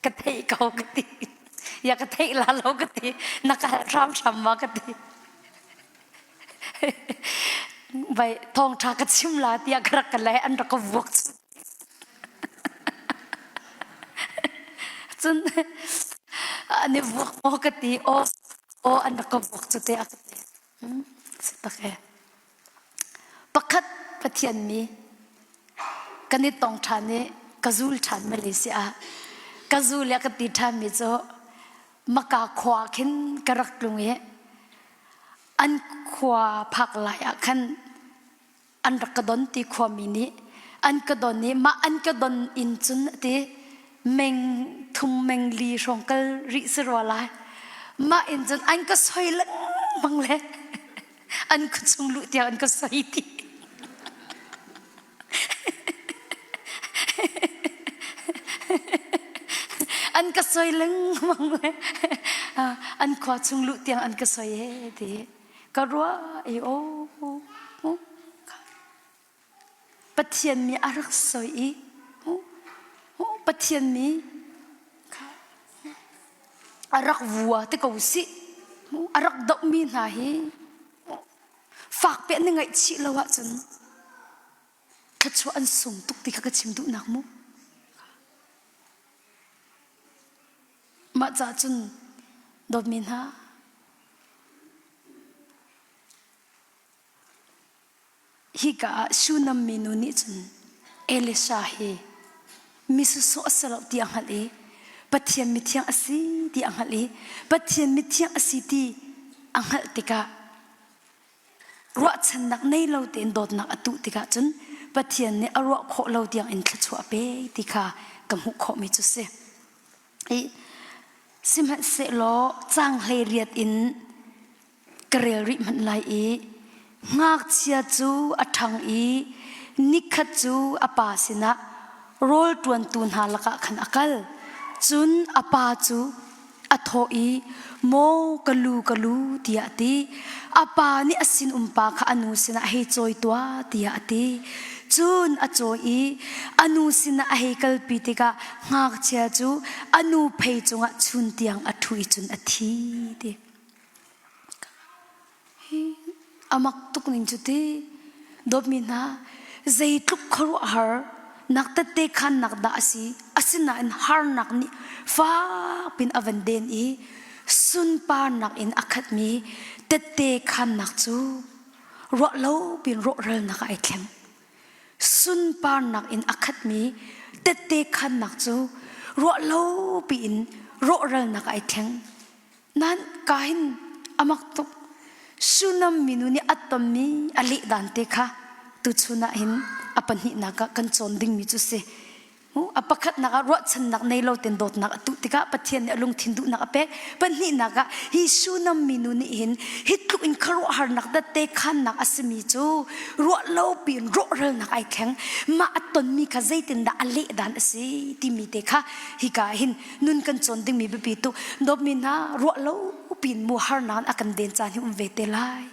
Speaker 1: Ka theih ko ka ti. Ya ka theih la lo ka ti. Na ka hal hramhram ma ka ti. Bai thawngṭha ka chim la tiah ka rak ka le an rak ka vuak cun an i vuak maw ka ti aw aw an rak ka vuak cu te a ka ti. Si tak e. Pakhat Pathian mi kan i tong ṭhan i ka zul ṭhan Malaysia ah ka zul i a ka ti ṭhanmi cu Maka khua khin ka rak tlung i an khua phak lai ah khan an rak ka don ti khuami nih an ka don i mah an ka don in cun a ti meng thum meng li hrawng kal rih si rua lai mah in cun an ka soi lengmang le an khuachung luh tiang an ka soi ti an ka soi lengmang le an khua chung luh tiang an ka soi he ti ka ruah i o Pathian mi a rak soi i Pathian mi a rak vua te ko sih a rak dohmi hna hi fakpi an i ngaihchih lo ahcun thluachuah an sung tuk ti kha ka chim duhnak mu. Mah caah cun dawtmi hna Hika ah Shunam minu nih cun Elisha hi mi sawsawh a si lo ti a hngalh i Pathian mithiang a si ti a hngalh i Pathian mithiang a si ti a hngalh tikah ruahchannak nei lo tein dawtnak a tuh tikah cun Pathian nih a ruah khawh lo tiang in thluachuah a pe ti kha ka hmuh khawhmi cu si. I sihmanhsehlaw caang 18 in ka rel rih hmanh lai i ngakchia cu a ṭhang i nikhat cu a pa sinah rawl ṭuantu hna lakah khan a kal. Cun a pa cu a thawh i, Maw ka lu, ka lu, tiah a ti. A pa nih a sinumpa kha a nu sinah hei cawi tuah, tiah a ti. Cun a cawi i a nu sinah a hei kalpi tikah ngakchia cu a nu phei cungah chun tiang a ṭhu i cun a thi. Ti. Hi a mak tuk ning cu ti. Dawtmi hna, zeitluk khuaruahhar nak tette khannak dah a si. Asinain harnak nih fakpin a van den i sunparnak in a khatmi tette khannak cu ruah lo pin rawhralnak ah ai thleng. Sunparnak in a khatmi tette khannak cu ruah lo piin rawhralnak ah ai thleng. Nan ka hin a mak tuk. Sunam minu nih a tonmi a leh dan te kha tuchun ah hin a pahnihnak ah kan cawn dingmi cu si. A pakhatnak ah ruahchannak nei lo ten dawtnak a tuh tikah Pathian nih a lungthin duhnak a pek. Pahnihnak ah hi Shunam minu nih hin hi tluk in khuaruahharnak datte khannak a simi cu ruah lo piin rawhralnak ai thleng. Mah a tonmi kha zeitindah a leh dan a si timi te kha hika hin nun kan cawn dingmi biapi tuk. Dawtmi hna ruah lo piin mu harnak in a kan den caan hi um ve te lai.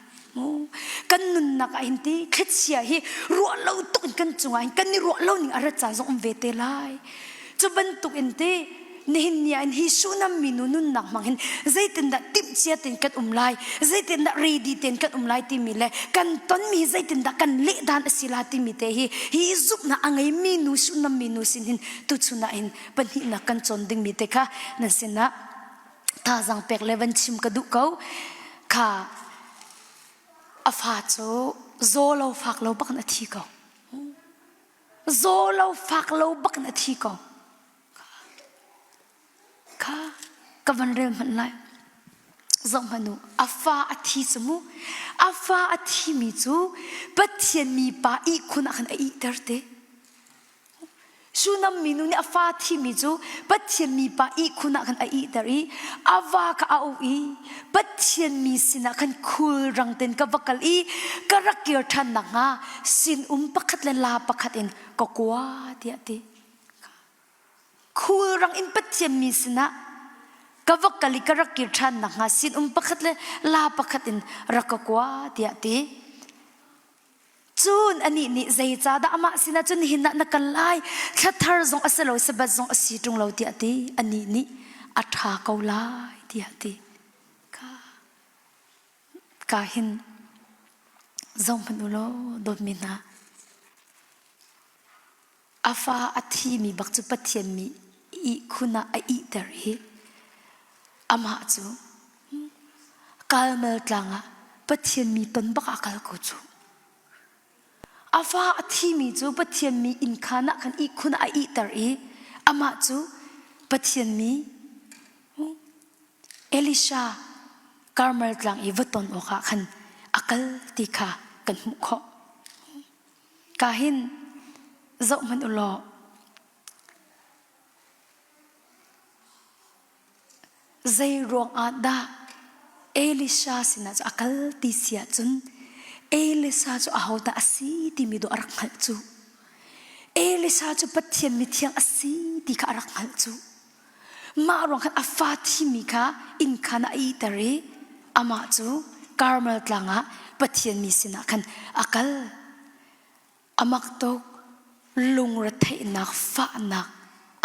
Speaker 1: Kan nunnak ah hin ti thlichia hi ruah lo tuk in kan cungah hin kan i ruah lo ning a rat caan zong um ve te lai. Cu bantuk in ti nihin ni ah hin hi Shunam minu nunnak hmang hin zeitindah timhcia tein kan um lai, zeitindah ready tein kan um lai timi le kan tonmi hi zeitindah kan leh dan a si la timi te hi hi zumhnak a ngeimi nu Shunam minu sin hin tuchun ah hin pahnihnak kan cawn dingmi te kha nan sinah thazaang pek le van chim ka duh ko kha a fa cu zaw lo fak lo bak in a thi ko zaw lo fak lo bak in a thi ko kha ka van rel hmanh lai zoh hmanh u a fa a thi cu mu a fa a thi mi cu Pathian mipa ihkhun ah khan a ihter te Shunam minu nih a fa thimi cu Pathian mipa ihkhun ah khan a ihter i a va kha a auh i Pathian mi sinah khan khulrang tein ka va kal i ka rak kir ṭhan nakhnga sinum pakhat le la pakhat in ka kua tiah a ti. Khulrang in Pathian mi sinah ka va kal i ka rak kir ṭhan nakhnga sinum pakhat le la pakhat in rak ka kua tiah a ti. Cun anih nih zeicahdah amah sinah cun nihin ah na kal lai? Thla thar zong a si lo, Sabbath zong a si ṭung lo tiah a ti. Anih nih a ṭha ko lai tiah a ti. Ka, ka hin zohhmanh u law dawtmi hna, a fa a thimi bak cu Pathian mi ihkhun ah a ihter i amah cu Kalmel tlang ah Pathian mi ton bak ah kal ko cu. A fa a thimi cu Pathian mi innkhan ah khan ihkhun ah a ihter i amah cu Pathian mi Elisha Karmel tlang i va ton awkah khan a kal ti kha kan hmuh khawh. Ka hin zoh hmanh u law Zei ruangah dah Elisha sinah cu a kal ti si ahcun Elisha cu ahodah a si timi dawh a rak hngalh cu. Elisha cu Pathian mithiang a si ti kha a rak hngalh cu. Mah ruang khan a fa thimi kha inn khan a ihter i amah cu Karmel tlang ah Pathian mi sinah khan a kal. A mak tuk lungretheihnak fahnak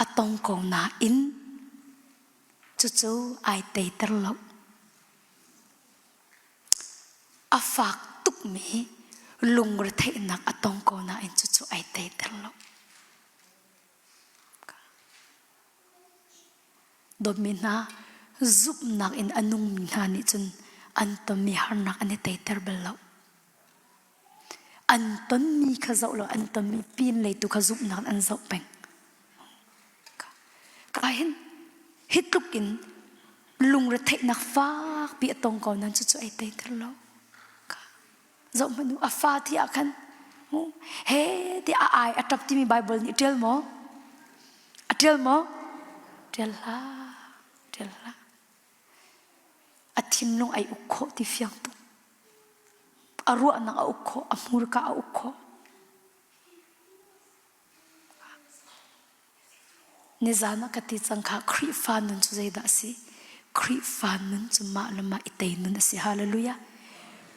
Speaker 1: a tong ko nain cucu ai teiter lo. A fak tukmi lungretheihnak a tong ko nain cucu ai teiter lo. Dawtmi hna, zumhnak in a nungmi hna nih cun an tonmi harnak an i teiter bal lo. An tonmi kha zoh lo, an tonmi pinlei tu kha zumhnak in an zoh peng. Ka hin hi tluk in lungretheihnak fakpi a tong ko nain cucu ai teiter lo. Zoh hmanh u, a fa ti ah khan he ti a ai a ṭap timi Baibal nih ṭial maw? A ṭial maw? Ṭial hlah, ṭial hlah. A thinlung ai uk khawh ti fiang tuk. A ruahnak a uk khawh, a hmurka a uk khawh. Nizan ah ka ti cang kha Khrihfa nun cu zeidah a si? Khrihfa nun cu mah le mah i tei nun a si. Hallelujah.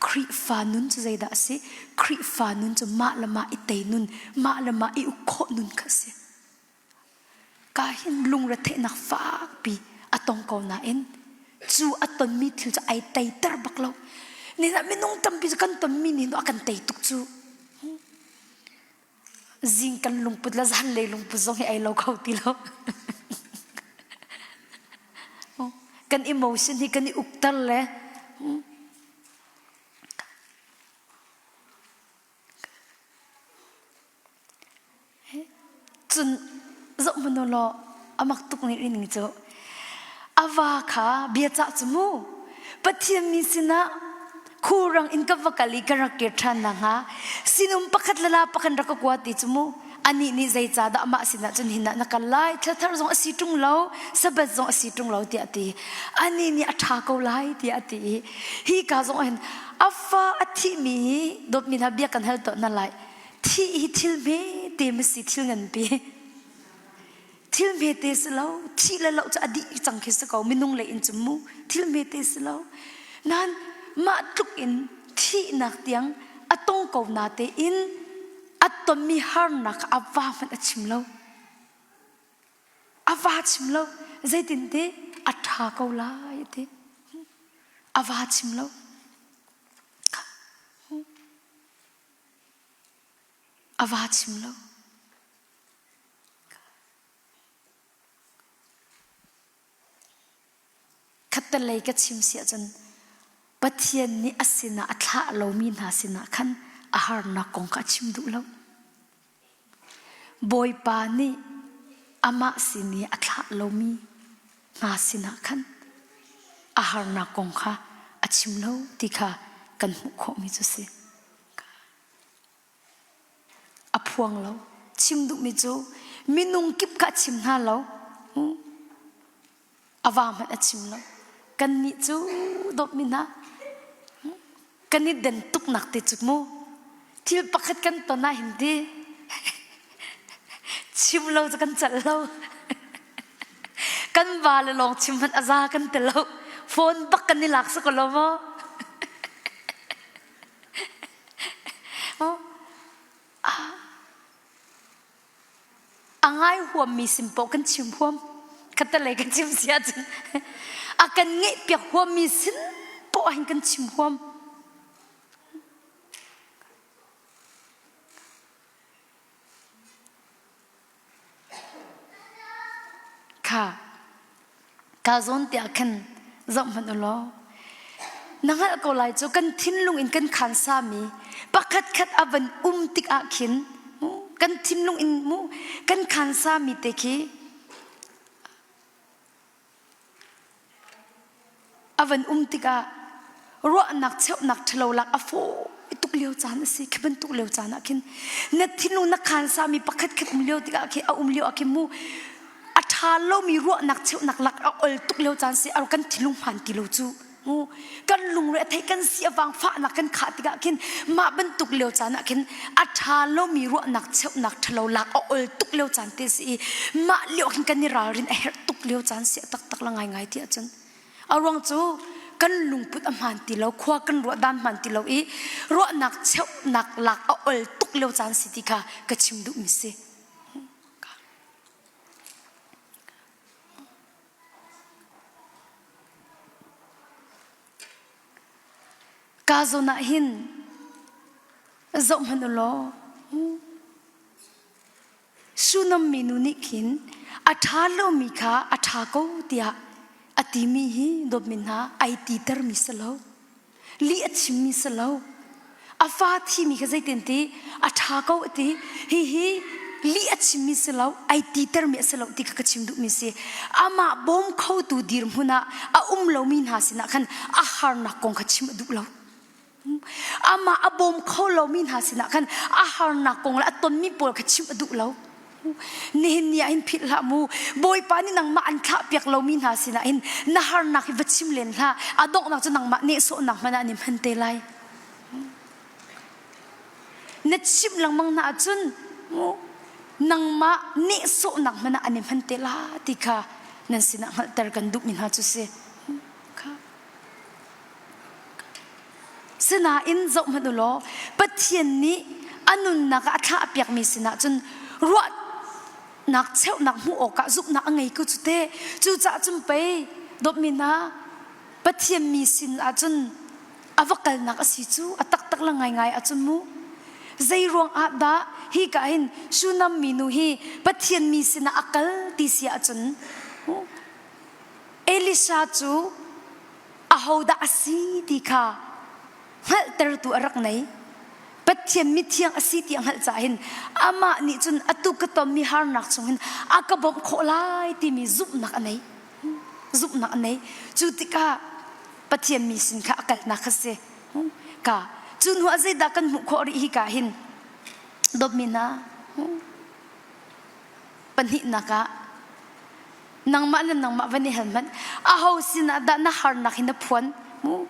Speaker 1: Khrihfa nun cu zeidah a si? Khrihfa nun cu mah le mah i tei nun, mah le mah i uk khawh nun kha a si. Ka hin lungretheihnak fakpi a tong ko nain cu a tonmi thil cu ai teiter bak lo. Nihin ah minung tampi cu kan tonmi nih a kan tei tuk cu. Zing kan lungput le zanlei lungput zong hi ai lo kho ti lo. Kan emotion hi kan i ukter le Cun zoh hmanh u law a mak tuk nih ning cu a va kha biacah cu mu Pathian mi sinah khurang in ka va kal i ka rak kir ṭhan nakhnga sinum pakhat le la pakhat rak ka kua ti cu mu. Anih nih zeicahdah amah sinah cun hin ah na kal lai, thlathar zong a si ṭung lo, sabbath zong a si ṭung lo tiah a ti. Anih nih a ṭha ko lai tiah a ti i hi ka zong ah hin a fa a thihmi hi dawtmi hna bia kan hal tuah hna lai. Thih hi thil hmete ma si thil nganpi. Thil hmete si lo, thih le loh cu a dih cang khi si ko minung lei in cun mu thil hmete si lo. Nain mah tluk in thihnak tiang a tong ko na tein a tonmi harnak a va hmanh a chim lo. A va chim lo. Zeitin ti a ṭha ko lai a ti. A va chim lo. A va chim lo. Khattelei ka chim si ahcun Pathian nih a sinah a thlah lomi hna sinah khan a harnak kong kha a chim duh lo. Bawipa nih amah sin i a thlah lomi hna sinah khan a harnak kong kha a chim lo ti kha kan hmuh khawhmi cu si. A phuang lo. Chim duhmi cu minung kip kha a chim hna lo. A va hmanh a chim lo. Kannih cu dawtmi hna kan i den tuknak te cu mu thil pakhat kan ton ah hin ti chim lo cu kan celh lo. Kan va le lawng chim hmanh a za kan ti lo. Phone bak kan i lak si ko lo maw? A ngai huammi sin paoh kan chim huam. Khattelei kan chim si ahcun a kan ngeihpiak huammi sin paoh hin kan chim huam. Kha ka zawn tiah khan zoh hmanh u law na hngalh ko lai cu kan thinlung in kan khansami pakhat khat a van um tik ah khin kan thinlung in mu kan khansami te khi A van um tikah ruahnak cheuhnak ṭhalo lak a fawi tuk lio caan a si. Khi bantuk lio caan ah khin na thinlung na khansami pakhat khat um lio tikah khi a um lio ah khin mu a ṭha lomi ruahnak cheuhnak lak a ol tuk lio caan si a kan thinlung hmaan ti lo cu mu kan lungre a thei kan si a vang fahnak kan khah tikah khin mah bantuk lio caan ah khin a ṭha lomi ruahnak cheuhnak ṭhalo lak a ol tuk lio caan te si i mah lio khin kan i ralrin a herh tuk lio caan si a taktak la ngaingai ti ahcun a ruang cu kan lungput a hmaan ti lo khua kan ruah dan hmaan ti lo i ruahnak cheuhnak lak a ol tuk lio caan si ti kha ka chim duhmi si. Ka zawn ah hin zoh hmanh u law Sunam minu nih khin a ṭha lomi kha a ṭha ko tiah a timi hi dawtmi hna ai titermi si lo. Lih a chimmi si lo. A fa thimi kha zeitin ti a ṭha ko a ti. Hihi lih a chimmi si lo, ai titermi a si lo ti kha ka chim duhmi si. Amah bawm khotu dirhmun ah a um lomi hna sinah khan a harnak kong kha chim a duh lo. Amah a bawm kho lomi hna sinah khan a harnak kong le a tonmi pawl kha chimh a duh lo. Nihin ni ah hin philh hlah mu. Bawipa nih nangmah an thlah piak lomi hna sinah hin na harnak hi va chim len hlah. A donghnak cu nangmah nehsawhnak hmanh ah an i hman te lai. Na chimh lengmang hna ahcun nangmah nehsawhnak hmanh ah an i hman te la ti kha nan sinah hngalhter kan duhmi hna cu si. Sinain zohhmanh u law Pathian nih a nunnak ah a thlahpiakmi sinah cun ruahnak cheuhnak hmuh awkah zumhnak a ngei ko cu teh. Cucaah cun pei dawtmi hna Pathian mi sin ahcun a va kalnak a si cu a taktak le ngaingai ahcun mu. Zei ruang ah dah hi ka hin Shunam minu hi Pathian mi sinah a kal ti si ahcun Elisha cu ahodah a si ti kha hngalhtertu a rak nei. Pathian mithiang a si ti a hngalh caah hin amah nih cun atu ka tonmi harnak chung hin a ka bawmh khawh lai timi zumhnak a nei. Zumhnak a nei. Cu tikah Pathian mi sin kha a kalnak kha si. Ka cu hnu ah zeidah kan hmuh khawh rih hi ka hin dawtmi hna. Pahnihnak ah nangmah le nangmah van i hal hmanh. Aho sinah dah na harnak hi na phuan? Mu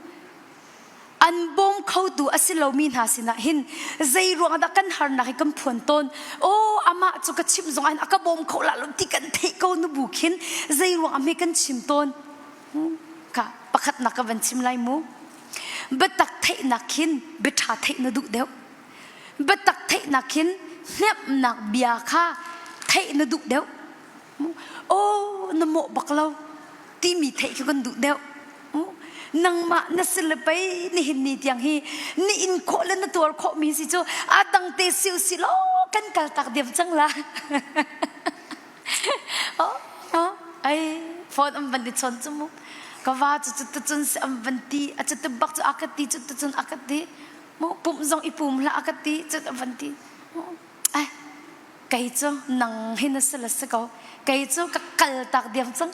Speaker 1: an bawm khotu a si lomi hna sinah hin zei ruangah dah kan harnak hi kan phuan tawn aw amah cu ka chimh zong ah a ka bawm kho la lo ti kan theih ko nu bu khin zei ruangah hme kan chim tawn ka pakhatnak ka van chim lai mu biatak theihnak khin biaṭha theih na duh deuh biatak theihnak khin hnemhnak bia kha theih na duh deuh Aw na mawh bak lo timi theih khi kan duh deuh. Nangmah na si le pei nihin ni tiang hi ni in khawh le na tuar khawh mi si cu a dang te siu si law kan kal tak diam cang la. oh, oh, ai phone am van i chon cu mu ka va cu cu cun si am van ti a cu te bak cu a ka ti cu te cun a ka ti mu pum zong i pum hlah a ka ti cu van ti ai kei cu nang hi na si le si ko kei cu ka kal tak diam cang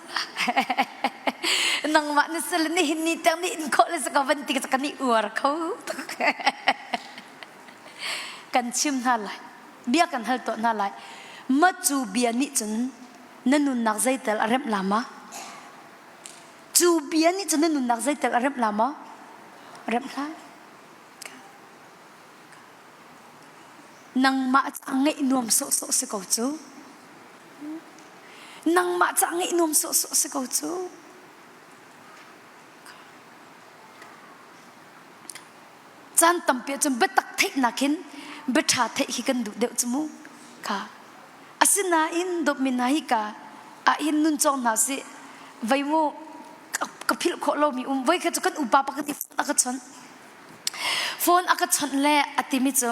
Speaker 1: nangmah na si le nihin ni tiang nih in khawh le si ko van ti ka kan i uar kho kan chim hna lai bia kan hal tuah hna lai ma cu bia nih cun na nunnak zeitel a remh la ma cu bia nih cun na nunnak zeitel a remh la ma remh hlah Nangmah ca ngeih nuam sawhsawh si ko cu. Nangmah ca ngeih nuam sawhsawh si ko cu. Caan tampi ahcun biatak theihnak hin biaṭha theih hi kan duh deuh cu mu. Kha. Asinain dawtmi hna hi ka ah hin nun cawng hna sih. Vei mu ka philh khawh lomi um. Voi kha cu kan upa pakhat i a ka chawnh. Phone a ka chawnh le a timi cu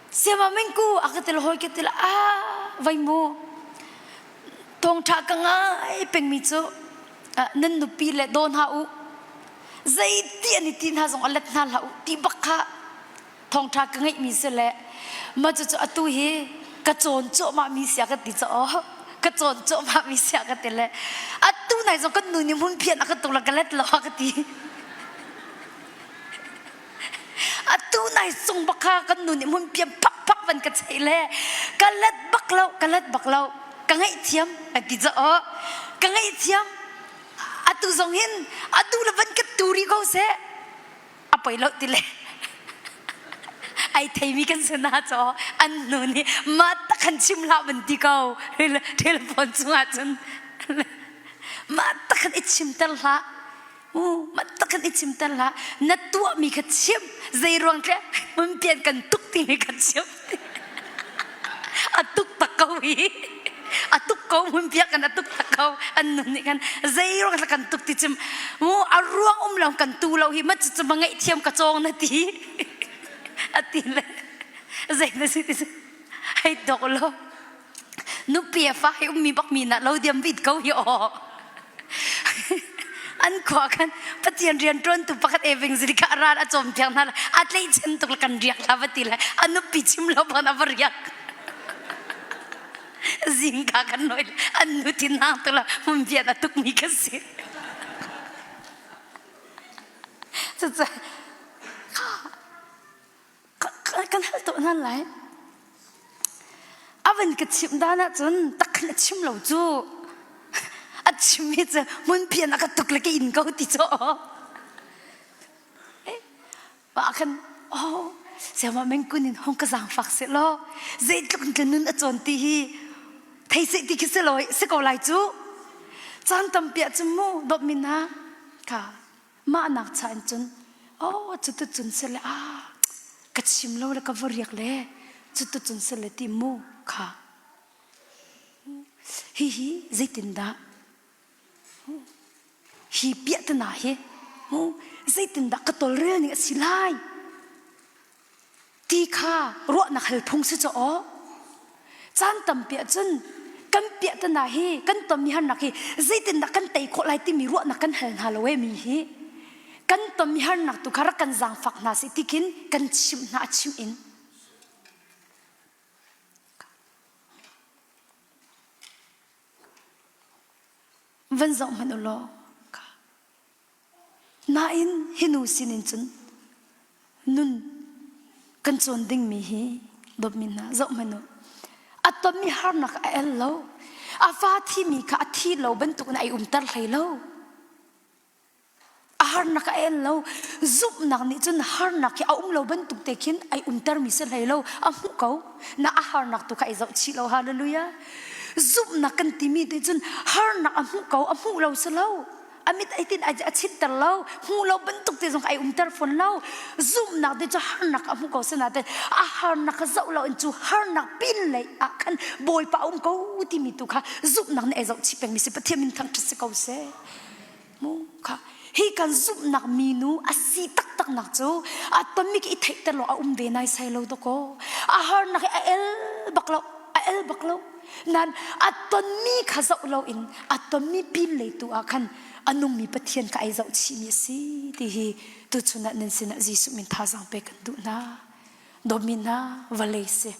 Speaker 1: Siama mingku a ka til hawi ka til a vai mu thawngṭha ka ngai pengmi cu nan nupi le daw hna u zeiti an i ti hna zong a let hna hlah u ti bak kha thawngṭha ka ngeihmi si le mah cucu atu hi ka cawn cuahmah mi sia ka ti caw ka cawn cuahmah mi sia ka ti le atu nai zong kan nu nih hmun phian a ka tuk la ka let lo a ka ti Atu nai sung bak kha kan nu nih hmun piam phak phak van ka cheih le ka let bak lo ka let bak lo ka ngaihthiam a ti caw ka ngaihthiam atu zong hin atu le van ka tu rih ko seh a poi lo ti le ai theimi kan si na caw an nu nih ma tak han chim hlah van ti ko telephone chungah cun ma tak han i chimter hlah mat kan i chimter hlah na tuahmi kha chim zei ruang tle hmunpian kan tuk timi kha chim a tuk tak ko hi a tuk ko hmunpia kan a tuk tak ko an nun nih kan zei ruang kan tuk ti chim mu a ruang um lo kan tu lo hi mat cu ma ngaih thiam ka cawng na ti a ti le zei na si ti hei dok lo nupi a fa hi ummi bak mi na lo diam vit ko hi aw an khua khan pathian rian ṭuantu pakhat eving zili kha ral a cawm thiang hna a tleihchan tuk le kan riak la va ti le a nupi chim lo ban a va riak zingka kan noi an nu tin hang tu la hmun vian a tuk mi ka si cucu kan hal tuah hna lai a van ka chimh dan ahcun tak khin a chim lo cu a chimmi cu hmunphian a ka tuk le ka in ko ti cu mah khan oh siama mengkun in hong ka zaangfak seh law zeitluk in ka nun a cawn ti hi thei seh ti khi si lo si ko lai cu caan tampi ah cun mu dawtmi hna kha Mah nak cha in cun oh cuticun si le ah ka chim lo le ka va riak le cuticun si le ti mu kha hihi zeitindah hi piahtana hi mu zeitindah ka tolrel ning a si lai Ti kha ruahnak hal phung si caw aw. Caan tampi ahcun kan piahtana hi kan tonmi harnak hi zeitindah kan tei khawh lai timi ruahnak kan hal hna lo e mi hi. Kan tonmi harnak tu kha rak kan zaangfak hna sih ti khin kan chimh hna a chimh in. Van zoh hmanh u law Nain hi nu sinin cun nun kan cawn dingmi hi dawtmi hna zoh hmanh u. tonmi harnak a el lo. A fa thimi kha a thi lo bantukin ai umter hlei lo. A harnak a el lo. Zumhnak nih cun harnak hi a um lo bantuk te khin ai umtermi si hlei lo. A hmuh ko. Na a harnak tu kha ai zoh chih lo. Hallelujah. Zumhnak kan timi nih cun harnak a hmuh ko, a hmuh lo si lo. A mit ai tin a chitter lo. Hmuh lo bantuk te zong ai umter fawn lo. Zumhnak te cu harnak a hmuh ko sinain a harnak kha zoh lo in cu harnak pin lei ah khan Bawipa a um ko timi tu kha zumhnak nih ai zoh chih pengmi si Pathian min thangṭhat si ko seh. Mu kha hi kan zumhnak minu a si taktak nak cu a tonmi i theihter lo a um ve nai sai lo dakaw a harnak hi a el bak lo a el bak lo nan a tonmi kha zoh lo in a tonmi pin lei tu ah khan a nungmi Pathian kha ai zoh chihmi a si ti hi tuchun ah nan sinah Jesuh min thazaang pek kan duh hna dawmi hna vawlei si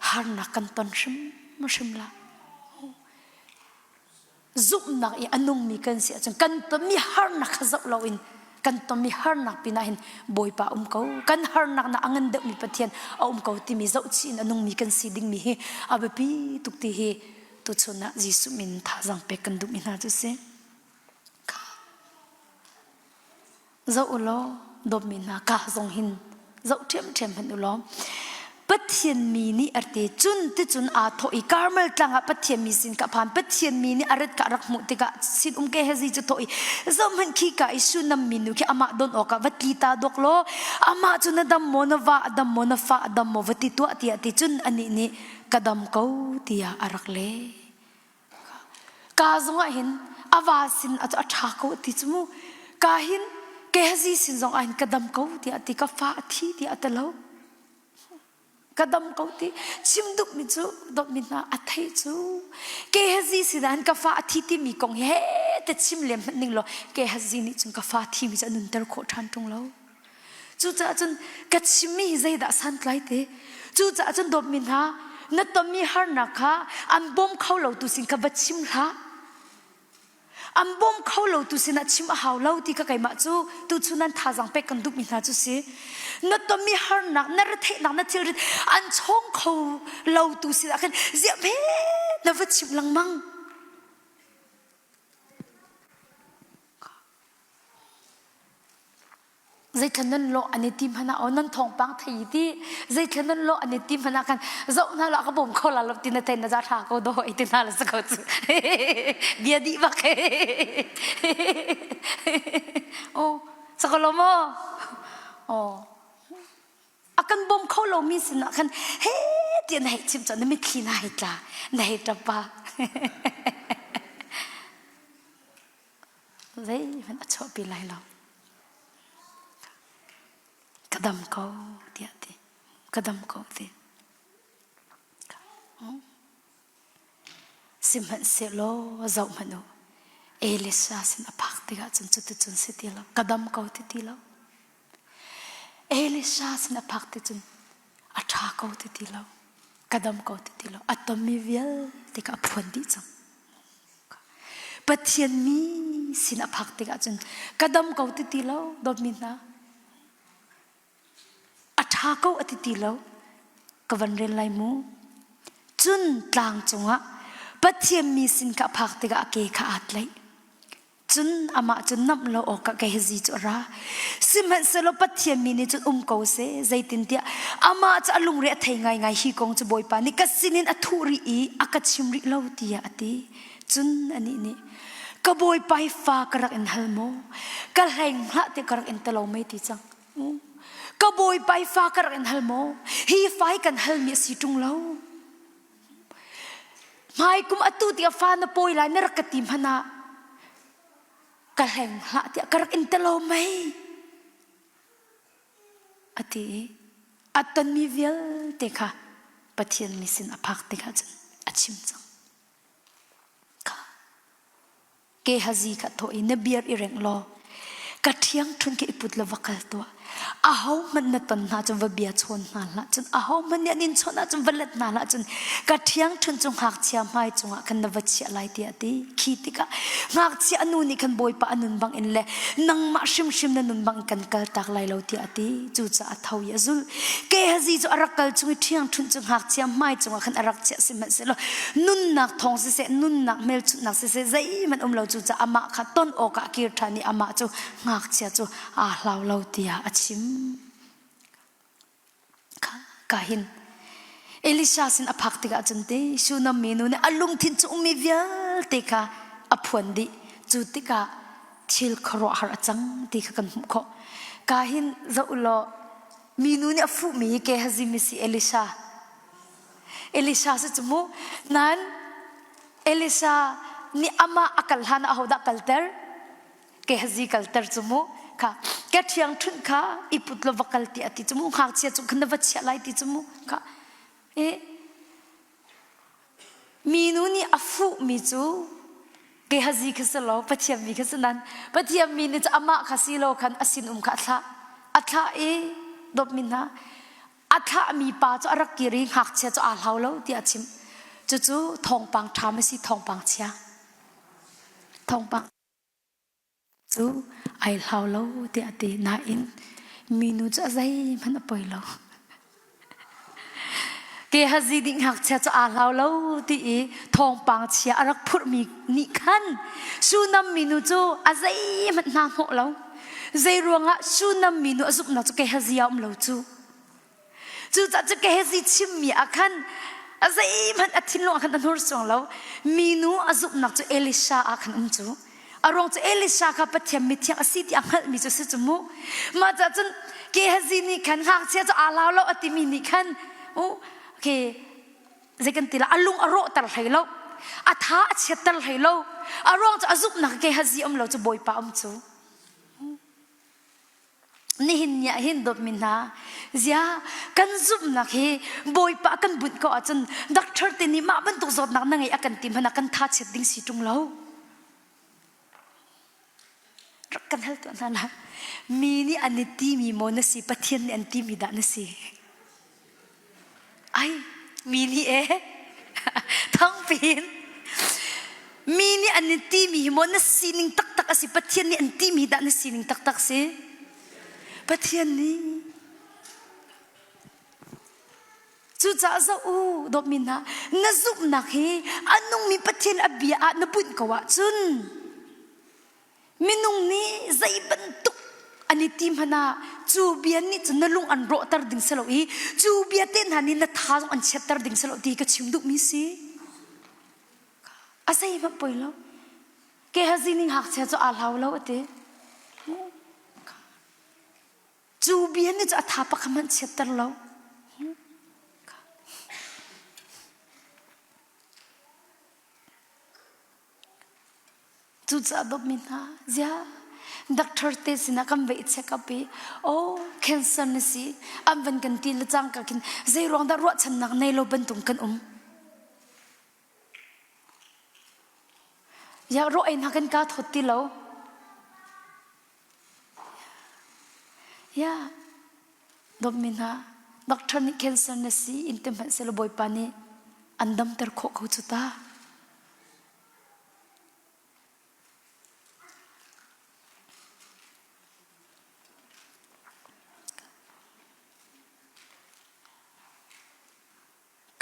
Speaker 1: harnak kan ton hrim hrim la Zumhnak i a nungmi kan si ahcun kan tonmi harnak kha zoh loin kan tonmi harnak pinah hin Bawipa um ko kan harnak nak a ngan deuhmi Pathian a um ko timi zohchih in a nungmi kan si dingmi hi a biapi tuk ti hi tuchun ah Jesuh min thazaang pek kan duhmi hna cu si. Zoh u law dawtmi hna ka zong hin zoh ṭhiamṭhiam hmanh u law Pathian mi nih a te cun ticun aa thawh i Karmel tlang ah Pathian mi sin ka phan Pathian mi nih a rat ka rak hmuh tikah sin um Gehazi cu thawh i zohhmanh khi ka i Shunam minu khi amah don awkah va tli ta dawk law amah cu na dam maw na va a dam maw na fa a dam maw va ti tuah tiah ti cun anih nih ka dam ko tiah a rak leh. Ka zongah hin a va sin a ṭha ko ti cu mu. Ka hin Gehazi sin zong ah hin ka dam ko tiah ti ka fa a thi tiah a ti lo. Ka dam ko ti chim duhmi cu dawtmi hna a theih cu Gehazi sin ah hin ka fa a thi timi kong hi he te chim lem hmanh ning law Gehazi nih cun ka fa thimi cu a nunter khawh ṭhan ṭung lo. Cucaah cun ka chimmi hi zeidah santlai te? Cucaah cun dawtmi hna, na tonmi harnak kha an bawm kho lo tu sin kha va chim hlah. An bawm kho lo tu sinah chim a hau lo ti kha keimah cu tuchun nan thazaang pek kan duhmi hna cu si. Na tonmi harnak, na retheihnak, na thilrit an chawng kho lo tu sinah khan ziah hme na va chim lengmang. Zeithla nan lawh an i ti hmanh ah aw nan thawngpang thei i ti zeithla nan lawh an i ti hmanh ah khan zoh hna la ka bawm kho la lo ti na thei na za tha ko do i ti hna la sa ko cu bia dih bak oh sa ko lo maw oh a kan bawm kho lomi sinah khan he tiah na hei chim cun na mitthli na hei tla na hei ṭap pa zeihmanh a chuahpi lai lo. Ka dam ko tiah ti. Ka dam ko ti. Sihmanhsehlaw zoh hmanh u. Elisha sin a phak tikah cun cuticun si ti lo. Ka dam ko ti ti lo. Elisha sin a phak ti cun a ṭha ko ti ti lo. Ka dam ko ti ti lo. A tonmi vialte kha a phuan dih cang. Pathian mi sin a phak tikah cun ka dam ko ti ti lo dawtmi hna a ṭha ko a ti ti lo ka van rel lai mu cun tlang cungah Pathian mi sin kha a phak tikah a ke kha aa tlaih Cun amah cu namh lo awkah Gehazi cu a ra. Sihmanhsehlaw Pathian mi nih cun um ko seh, zeitintiah amah cu a lungre a thei ngaingai hi kong cu Bawipa nih ka sinin a thuh rih i a ka chim rih lo tiah a ti. Cun anih nih, Ka bawipa hi fa ka rak in hal maw? Ka hleng hlah tiah ka rak in ti lo mei ti cang. Ka bawipa hi fa ka rak in hal maw? Hi fa hi kan halmi a si ṭung lo. Hmaikum atu tiah fa na pawi lai na rak ka ti hmanh ah ka hleng hlah tiah ka rak in te lo mei a ti i a tonmi vialte kha Pathian mi sin a phak tikah cun a chim cang. Kha Gehazi kha thawh i na biar i rengh law. Ka ṭhiangṭhunh khi i put law va kal tuah. Ahohmanh na ton hna cun va bia chawn hna hlah cun ahohmanh nih an in chawnh ahcun va let hna hlah cun ka ṭhiangṭhunh cu ngakchia hmai cungah khan na va chiah lai tiah a ti. Khi tikah ngakchia a nu nih khan Bawipa a nun bangin le nangmah hrimhrim na nun bangin kan kaltak lai lo tiah a ti. Cucaah a tho i a zulh. Gehazi cu a rak kal chung i ṭhiangṭhunh cu ngakchia hmai cungah khan a rak chiah sihmanhsehlaw nunnak thawng siseh nunnak hmelchunhnak siseh zeihmanh um lo cucaah amah kha ton awkah a kir ṭhan i amah cu ngakchia cu aa hlau lo tiah a chim. Ka hin Elisha sin a phak tikah cun te Shunam minu nih a lungthin cu ummi vialte kha a phuan dih. Cu tikah thil khuaruahhar a cang ti kha kan hmuh khawh. Ka hin zoh u law minu nih a fuhmi hi Gehazi mi si Elisha. Elisha si cu mu. Nain Elisha nih amah a kal hlan ah ahodah kalter? Gehazi kalter cu mu. Kha ka ṭhiang ṭhunh kha i put law va kal tiah a ti cu mu. Ngakchia cu khan na va chiah lai ti cu mu. Kha e minu nih a fuhmi cu Gehazi kha si lo Pathian mi kha si nan Pathian mi nih cu amah kha si lo khan a sinum kha a thlah a thlah i dawtmi hna a thlahmi pa cu a rak kir i ngakchia cu aa hlau lo tiah a chimh cucu thawngpang ṭha ma si thawngpang chia thawngpang cu ai hlau lo tiah a ti nain minu cu a zeihmanh a poi lo Gehazi nih ngakchia cu aa hlau lo ti i thawngpang chia a rak phurhmi nih khan Shunam minu cu a zeihmanh hna hnawh lo. Zei ruangah Shunam minu a zumhnak cu Gehazi a um lo cu. Cucaah cu Gehazi chimmi ah khan a zeihmanh a thinlung ah khan a hnursuang lo. Minu a zumhnak cu Elisha ah khan um cu. A ruang cu Elisha kha Pathian mithiang a si ti a hngalhmi cu si cu mu. Mah cah cun Gehazi nih khan ngakchia cu aa lau lo a timi nih khan uh, okay, zei kan ti la a lung a rawhter hlei lo. A tha a chiatter hlei lo. A ruang cu a zumhnak Gehazi um lo cu Bawipa um cu. Nihin ni ah hin dawtmi hna zia kan zumhnak hi Bawipa kan bunh ko ahcun doctor te nih mah bantuk zawtnak na ngei a kan ti hmanh ah kan tha chiat ding si ṭung lo. Rak kan hal tuah hna la. Mi nih an i timi maw na si Pathian nih an timi dah na si? Ai, mi nih e thangpin mi nih an in timi hi maw na sining taktak a si Pathian nih an timi dah na sining taktak si Pathian nih cucaah zoh u dawtmi hna na zumhnak hi a nungmi Pathian a bia ah na bunh ko ahcun Minung nih zei bantuk an i ti hmanh ah cu bia nih cun na lung an rawhter ding si lo i cu bia te hna nih na tha zong an chiatter ding si lo ti ka chim duhmi si. A zeihmanh poi lo. Gehazi nih ngakchia cu aa hlau lo a ti. Cu bia nih cu a tha pakhat hmanh chiatter lo. Cucaah dawtmi hna, ziah doctor te sinah kan va i check up i oh cancer na si an van kan ti le cangka khin zei ruang dah ruahchannak nei lo bantuk kan um. Ya rawh ei hna kan ka thawt ti lo. Ya dawtmi hna, doctor nih cancer na si in ti hmanh selaw Bawipa nih an damter khawh ko cu ta.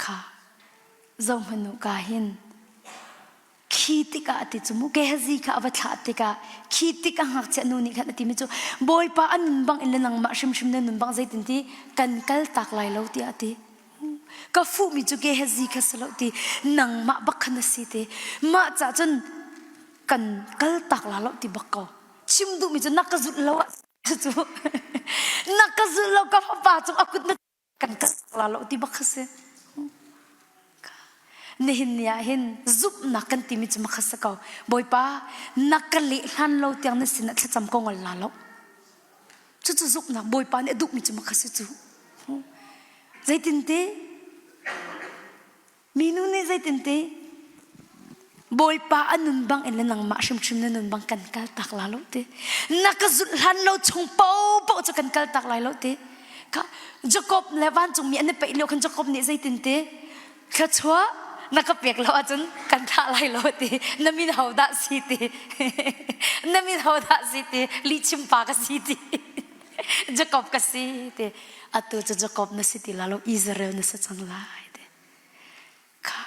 Speaker 1: Kha zohhmanh u ka hin khi tikah a ti cu mu Gehazi kha a va thlah tikah khi tikah ngakchia nu nih khan a timi cu Bawipa a nun bang in le nangmah hrimhrim na nun bang zeitin ti kan kal tak lai lo tiah a ti. Ka fuhmi cu Gehazi kha si lo ti nangmah bak kha na si ti mah cah cun kan kal tak la lo ti bak ko chim duhmi cu na ka zulh lo ah cu na ka zulh lo ka fapa cung a kut na kan kal tak la lo ti bak kha si nihin ni ah hin zumhnak kan timi cu makha si ko bawipa na ka leh hlan lo tiang na sinah thlacam ko ngol la lo Cucu zumhnak Bawipa nih a duhmi cu makha si cu. Zeitinte minu nih zeitinte? Bawipa a nun bang in le nangmah hrimhrim na nun bang kan kal tak la lo ti. Na ka zulh hlan lo chung paohpaoh cu kan kal tak lai lo ti. Kha Jacob le vancungmi an i peih lio khan Jacob nih zeitin ti? Thluachuah na ka pek lo ahcun kan thlah lai lo ti. Na min ho dah si ti? Na min ho dah si ti? Lihchim pa ka si ti. Jacob ka si ti. Atu cu Jacob na si ti la lo Israel na si cang lai ti. Kha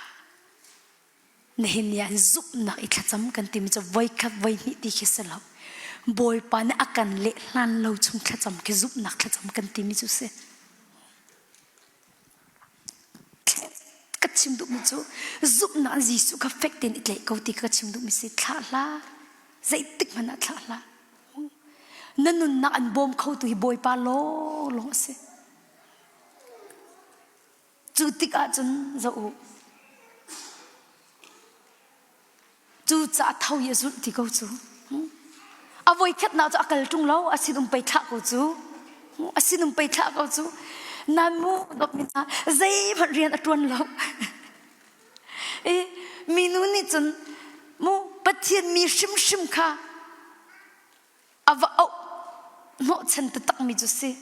Speaker 1: Nihin ni ah zumhnak i thlacam kan timi cu voikhat voihnih ti khi si lo. Bawipa nih a kan leh hlan lo chung thlacam khi zumhnak thlacam kan timi cu si. Ka chim duhmi cu zumhnak Jesuh kha fek tein i tlaih ko ti ka chim duhmi si. Thlah hlah. Zeitik hmanh ah thlah hlah. Na nunnak an bawm khotu hi Bawipa lawnglawng a si. Cu tikah cun zoh u, cucaah tho i a zulh ti ko cu. A voikhatnak cu a kal ṭung lo, a sinum pei thlah ko cu. A sinum pei thlah ko cu. Nan mu dawtmi hna, zeihmanh rian a ṭuan lo. I minu nih cun mu Pathian mi hrimhrim kha a va auh hnawhchan taktakmi cu si.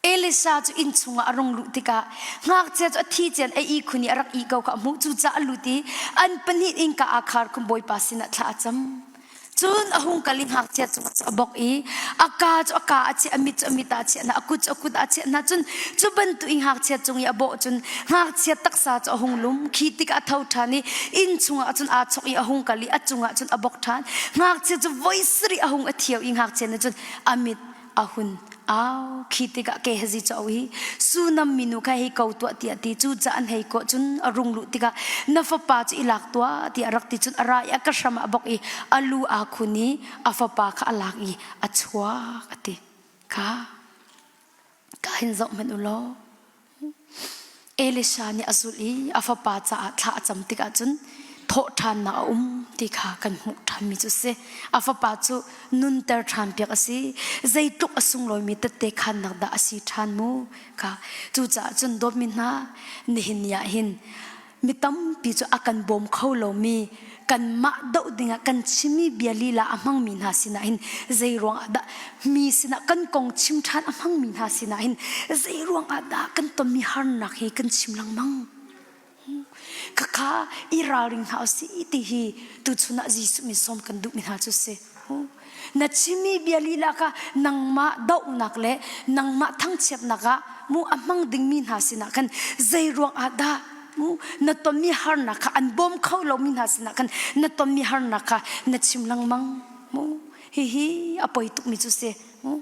Speaker 1: Elisa cu inn chungah a rung luh tikah ngakchia cu a thi cian a ihkhun i a rak ih ko kha a hmuh. Cucaah a lut i an pahnih innka aa khar khun Bawipa sinah thla a cam. Cun a hung kal i ngakchia cungah cu a bawk i a kaa cu a kaa a chiah, a mit cu a mit ah a chiah hna, a kut cu a kut ah a chiah hna. Cun cu bantuk i ngakchia cung i a bawh cun ngakchia taksa cu a hung lum. Khi tikah a tho ṭhan i inn chungah cun aa chok i a hung kal i a cungah cun a bawk ṭhan. Ngakchia cu voi sarih a hung a thio i ngakchia nih cun a mit a hun au. Khi tikah Gehazi cu a auh i Sunam minu kha hei ko tuah tiah a ti. Cucaah an hei kawh cun a rung luh tikah na fapa cu i lak tuah tiah a rak ti. Cun a ra i a ka hram ah a bawk i a lu aa khun i a fapa kha a lak i a chuak a ti. Kha ka hin zoh hmanh u law Elisha nih a zulh i a fapa caah thla a cam tikah cun thawhṭhannak a um ti kha kan hmuh ṭhanmi cu a si. A fapa cu nunter ṭhan piak a si. Zeitluk a sunglawimi tette khannak dah a si ṭhan mu kha. Cucaah cun dawtmi hna, nihin ni ah hin mi tampi cu a kan bawm kho lomi kanmah doh dingah kan chimmi bia lila a hmangmi hna sinah hin zei ruangah dah mi sinah kan kong chim ṭhan a hmangmi hna sinah hin zei ruangah dah kan tonmi harnak hi kan chim lengmang khakha i ralring hna usih ti hi tuchun ah Jesuh min sawm kan duhmi hna cu si Na chimmi bia lila kha nangmah dohnak le nangmah thangchiatnak ah mu a hmang dingmi hna sinah khan zei ruang ah dah mu na tonmi harnak kha an bawm kho lomi hna sinah khan na tonmi harnak kha na chim lengmang mu hihi a poi tukmi cu si mu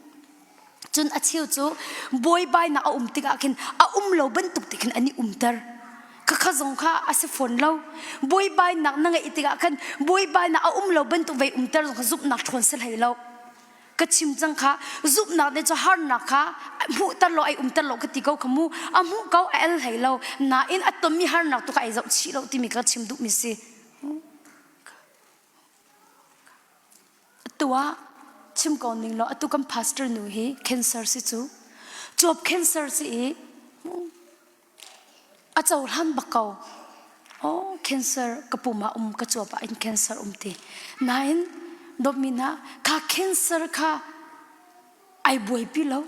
Speaker 1: Cun a cheu cu buaibainak a um tikah khin a um lo bantuk te khin an i umter. Khakha zong kha a si fawn lo. Buaibainak na ngeih tikah khan buaibainak a um lo bantuk vei umter zong kha zumhnak ṭhawn si hlei lo. Ka chim cang kha zumhnak nih cu harnak kha hmuhter lo ai umter lo ka ti ko kha mu. A hmuh ko a el hlei lo. Nain a tonmi harnak tu kha ai zoh chih lo timi ka chim duhmi si. Atu ah chim ko ning law atu kan pastor nu hi cancer si cu cuap cancer si i a cohlan bak ko. Oh cancer ka pum ah um ka cuap ah in cancer um ti. Nain dawtmi hna kha cancer kha ai buaipi lo.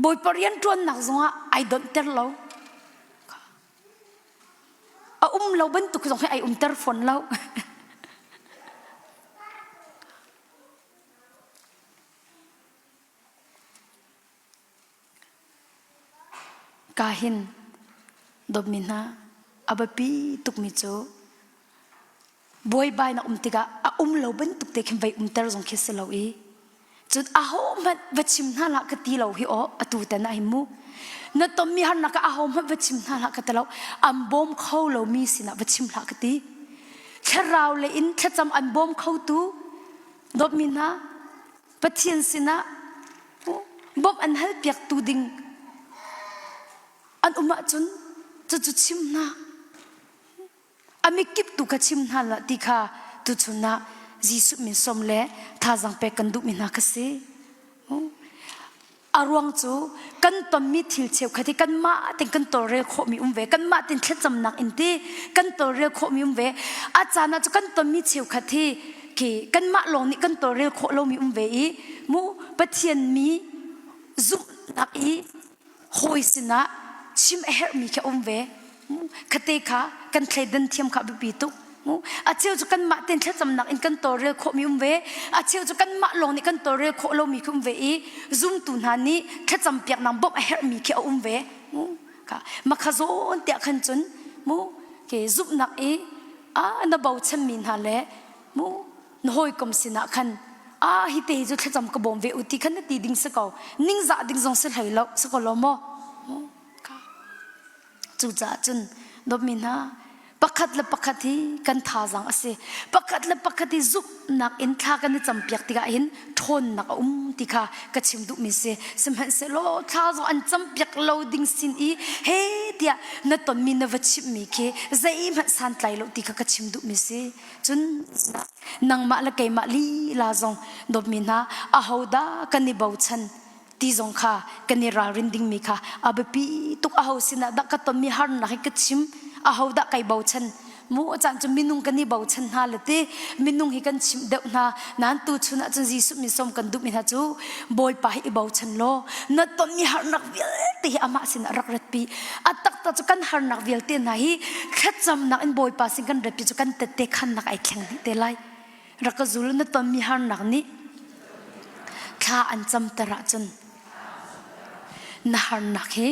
Speaker 1: Bawipa rianṭuannak zongah ai donhter lo. A um lo bantuk zong hi ai umter fawn lo. Ka hin dawtmi hna a biapi tukmi cu buaibainak um tikah a um lo bantuk te khin vei umter zong khi si lo i cun ahohmanh va chim hna hlah ka ti lo hi aw atu tan ah hin mu na tonmi harnak ah ahohmanh va chim hna hlah ka ti lo an bawm kho lomi sinah va chim hlah ka ti thlarau le in thlacam an bawm khotu dawtmi hna Pathian sinah bawmh an hal piaktu ding an um ahcun cucu chim hna A mikip tu kha chim hna hlah ti kha tuchun ah Jesuh min sawm le thazaang pek kan duhmi hna kha si. A ruang cu kan tonmi thil cheukhat hi kanmah tein kan tawlrel khawhmi um ve. Kanmah tein thlacamnak in ti kan tawlrel khawhmi um ve. A caan ah cu kan tonmi cheukhat hi khi kanmah lawng nih kan tawlrel khawh lomi um ve i mu Pathian mi zumhnak i hawi sinah chim a herhmi khi a um ve. Khate kha kan thleidan thiam kha a biapi tuk. A cheu cu kanmah tein thlacamnak in kan tawlrel khawhmi um ve. A cheu cu kanmah lawng nih kan tawlrel khawh lomi khi um ve i zumtu hna nih thlacam piaknak bawmh a herhmi khi a um ve. Makha zawn tiah khan cun mu ke zumhnak i a na bochanmi hna le mu na hawikom sinah khan a hi te hi cu thlacam ka bawm ve u ti khan na ti ding si ko ningzah ding zong si hlei lo si ko lo maw Cucaah cun dawtmi hna, pakhat le pakhat hi kan thazaang a si. Pakhat le pakhat hi zumhnak in thla kan i campiak tikah hin ṭhawnnak a um ti kha ka chim duhmi si. Sihmanhsehlaw thla zong an campiak lo ding sin i he tiah na tonmi na va chimhmi khi zeihmanh santlai lo ti kha ka chim duhmi si. Cun nangmah le keimah lila zong dawtmi hna ahodah kan i bochan ti zong kha kan i ralrin dingmi kha a biapi tuk aho sinah dah ka tonmi harnak hi ka chim aho dah kai bochan mu caan cu minung kan i bochan hna le ti minung hi kan chimh deuh hna nan tu chun ah cun Jesuh min som kan duhmi hna cu Bawipa hi i bochan law na tonmi harnak vialte hi amah sinah rak ratpi a taktak cu kan harnak vialte hna hi thlacamnak in Bawipa sin kan ratpi cu kan tette khannak ai thleng dih te lai rak ka zul na tonmi harnak nih thla an camter ahcun na harnak hi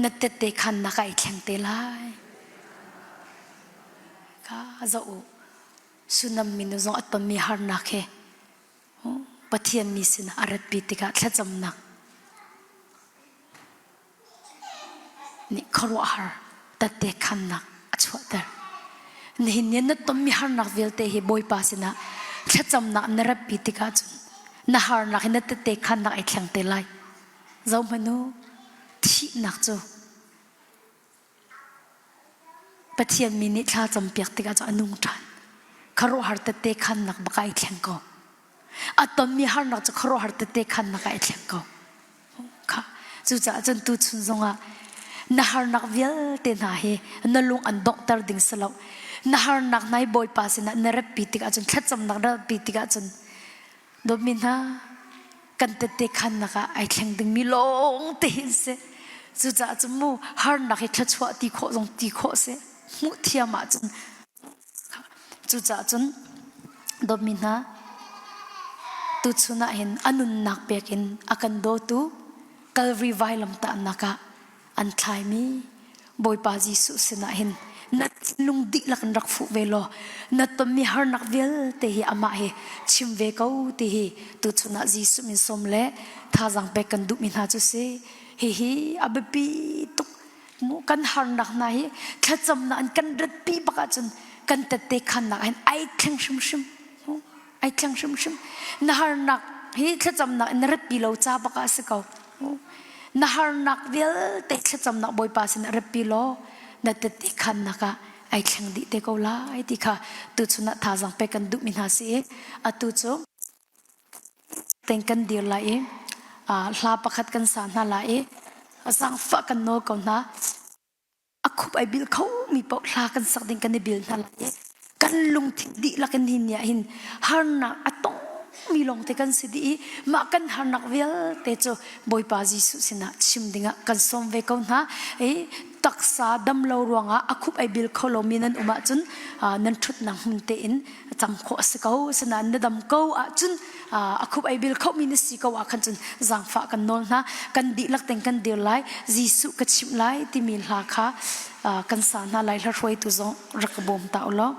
Speaker 1: na tette khannak ah i thleng te lai ka zoh u sunam minu zong a tonmi harnak hi Pathian mi sinah a ratpi tikah thlacamnak nih khuaruahhar tette khannak a chuahter. Nihin ni na tonmi harnak vialte hi Bawipa sinah thlacamnak na ratpi tikah cun na harnak hi na tette khannak ai thleng te lai. Zohhmanh u, thihnak cu Pathian mi nih thla campiak tikah cun a nung ṭhan. Khuaruahhar tette khannak bak ah ai thleng ko. A tonmi harnak cu khuaruahhar tette khannak ah ai thleng ko. Kha cucaah cun tuchun zongah na harnak vialte hna hi na lung an donghter ding si lo. Na harnak hna hi Bawipa sinah na ratpi tikah cun thlacamnak na ratpi tikah cun dawtmi hna kan tette khannak ah ai thleng dingmi lawng te hin si. Cucaah cun mu harnak hi thluachuah ti khawh zong ti khawh si. Hmuh thiam ahcun Cucaah cun dawtmi hna, tuchun ah hin a nunnak pek in a kan dawtu Calvary vailamtahnak ah an thlaimi Bawipa Jesuh sinah hin na thinlung dihlak in rak fuh ve law na tonmi harnak vialte hi amah hi chim ve ko ti hi tuchun ah Jesuh min sawm le thazaang pek kan duhmi hna cu si. Hihi a biapi tuk mu kan harnak hna hi thlacamnak in kan ratpi bak ahcun kan tette khannak hin ai thleng hrimhrim ai thleng hrimhrim na harnak hi thlacamnak in na ratpi lo ca bak ah si ko na harnak vialte thlacamnak bawipa sin ah ratpi law na tette khannak ah ai thleng dih te ko lai ti kha tuchun ah thazaang pek kan duhmi hna si i atu cu Teng kan dir lai i hla pakhat kan sa hna lai i zaangfah kan nawl ko hna. A khup ai bil khomi paoh hla kan sak ding kan i bil hna lai i kan lungthin dihlak in hi ni ah hin harnak a tongmi lawngte kan si dih i mah kan harnak vialte cu Bawipa Jesuh sinah chim dingah kan sawm ve ko hna. I taksa damlo ruangah a khup ai bil kho lomi nan um ahcun nan ṭhutnak hmun tein cam khawh a si ko asinain na dam ko ahcun a khup ei bil khomi na si ko ah khan cun zaangfah kan nawl hna kan dihlak teng kan dir lai Jesuh ka chimh lai timi hla kha kan sa hna lai hla hruaitu zong rak ka bawm ta u law.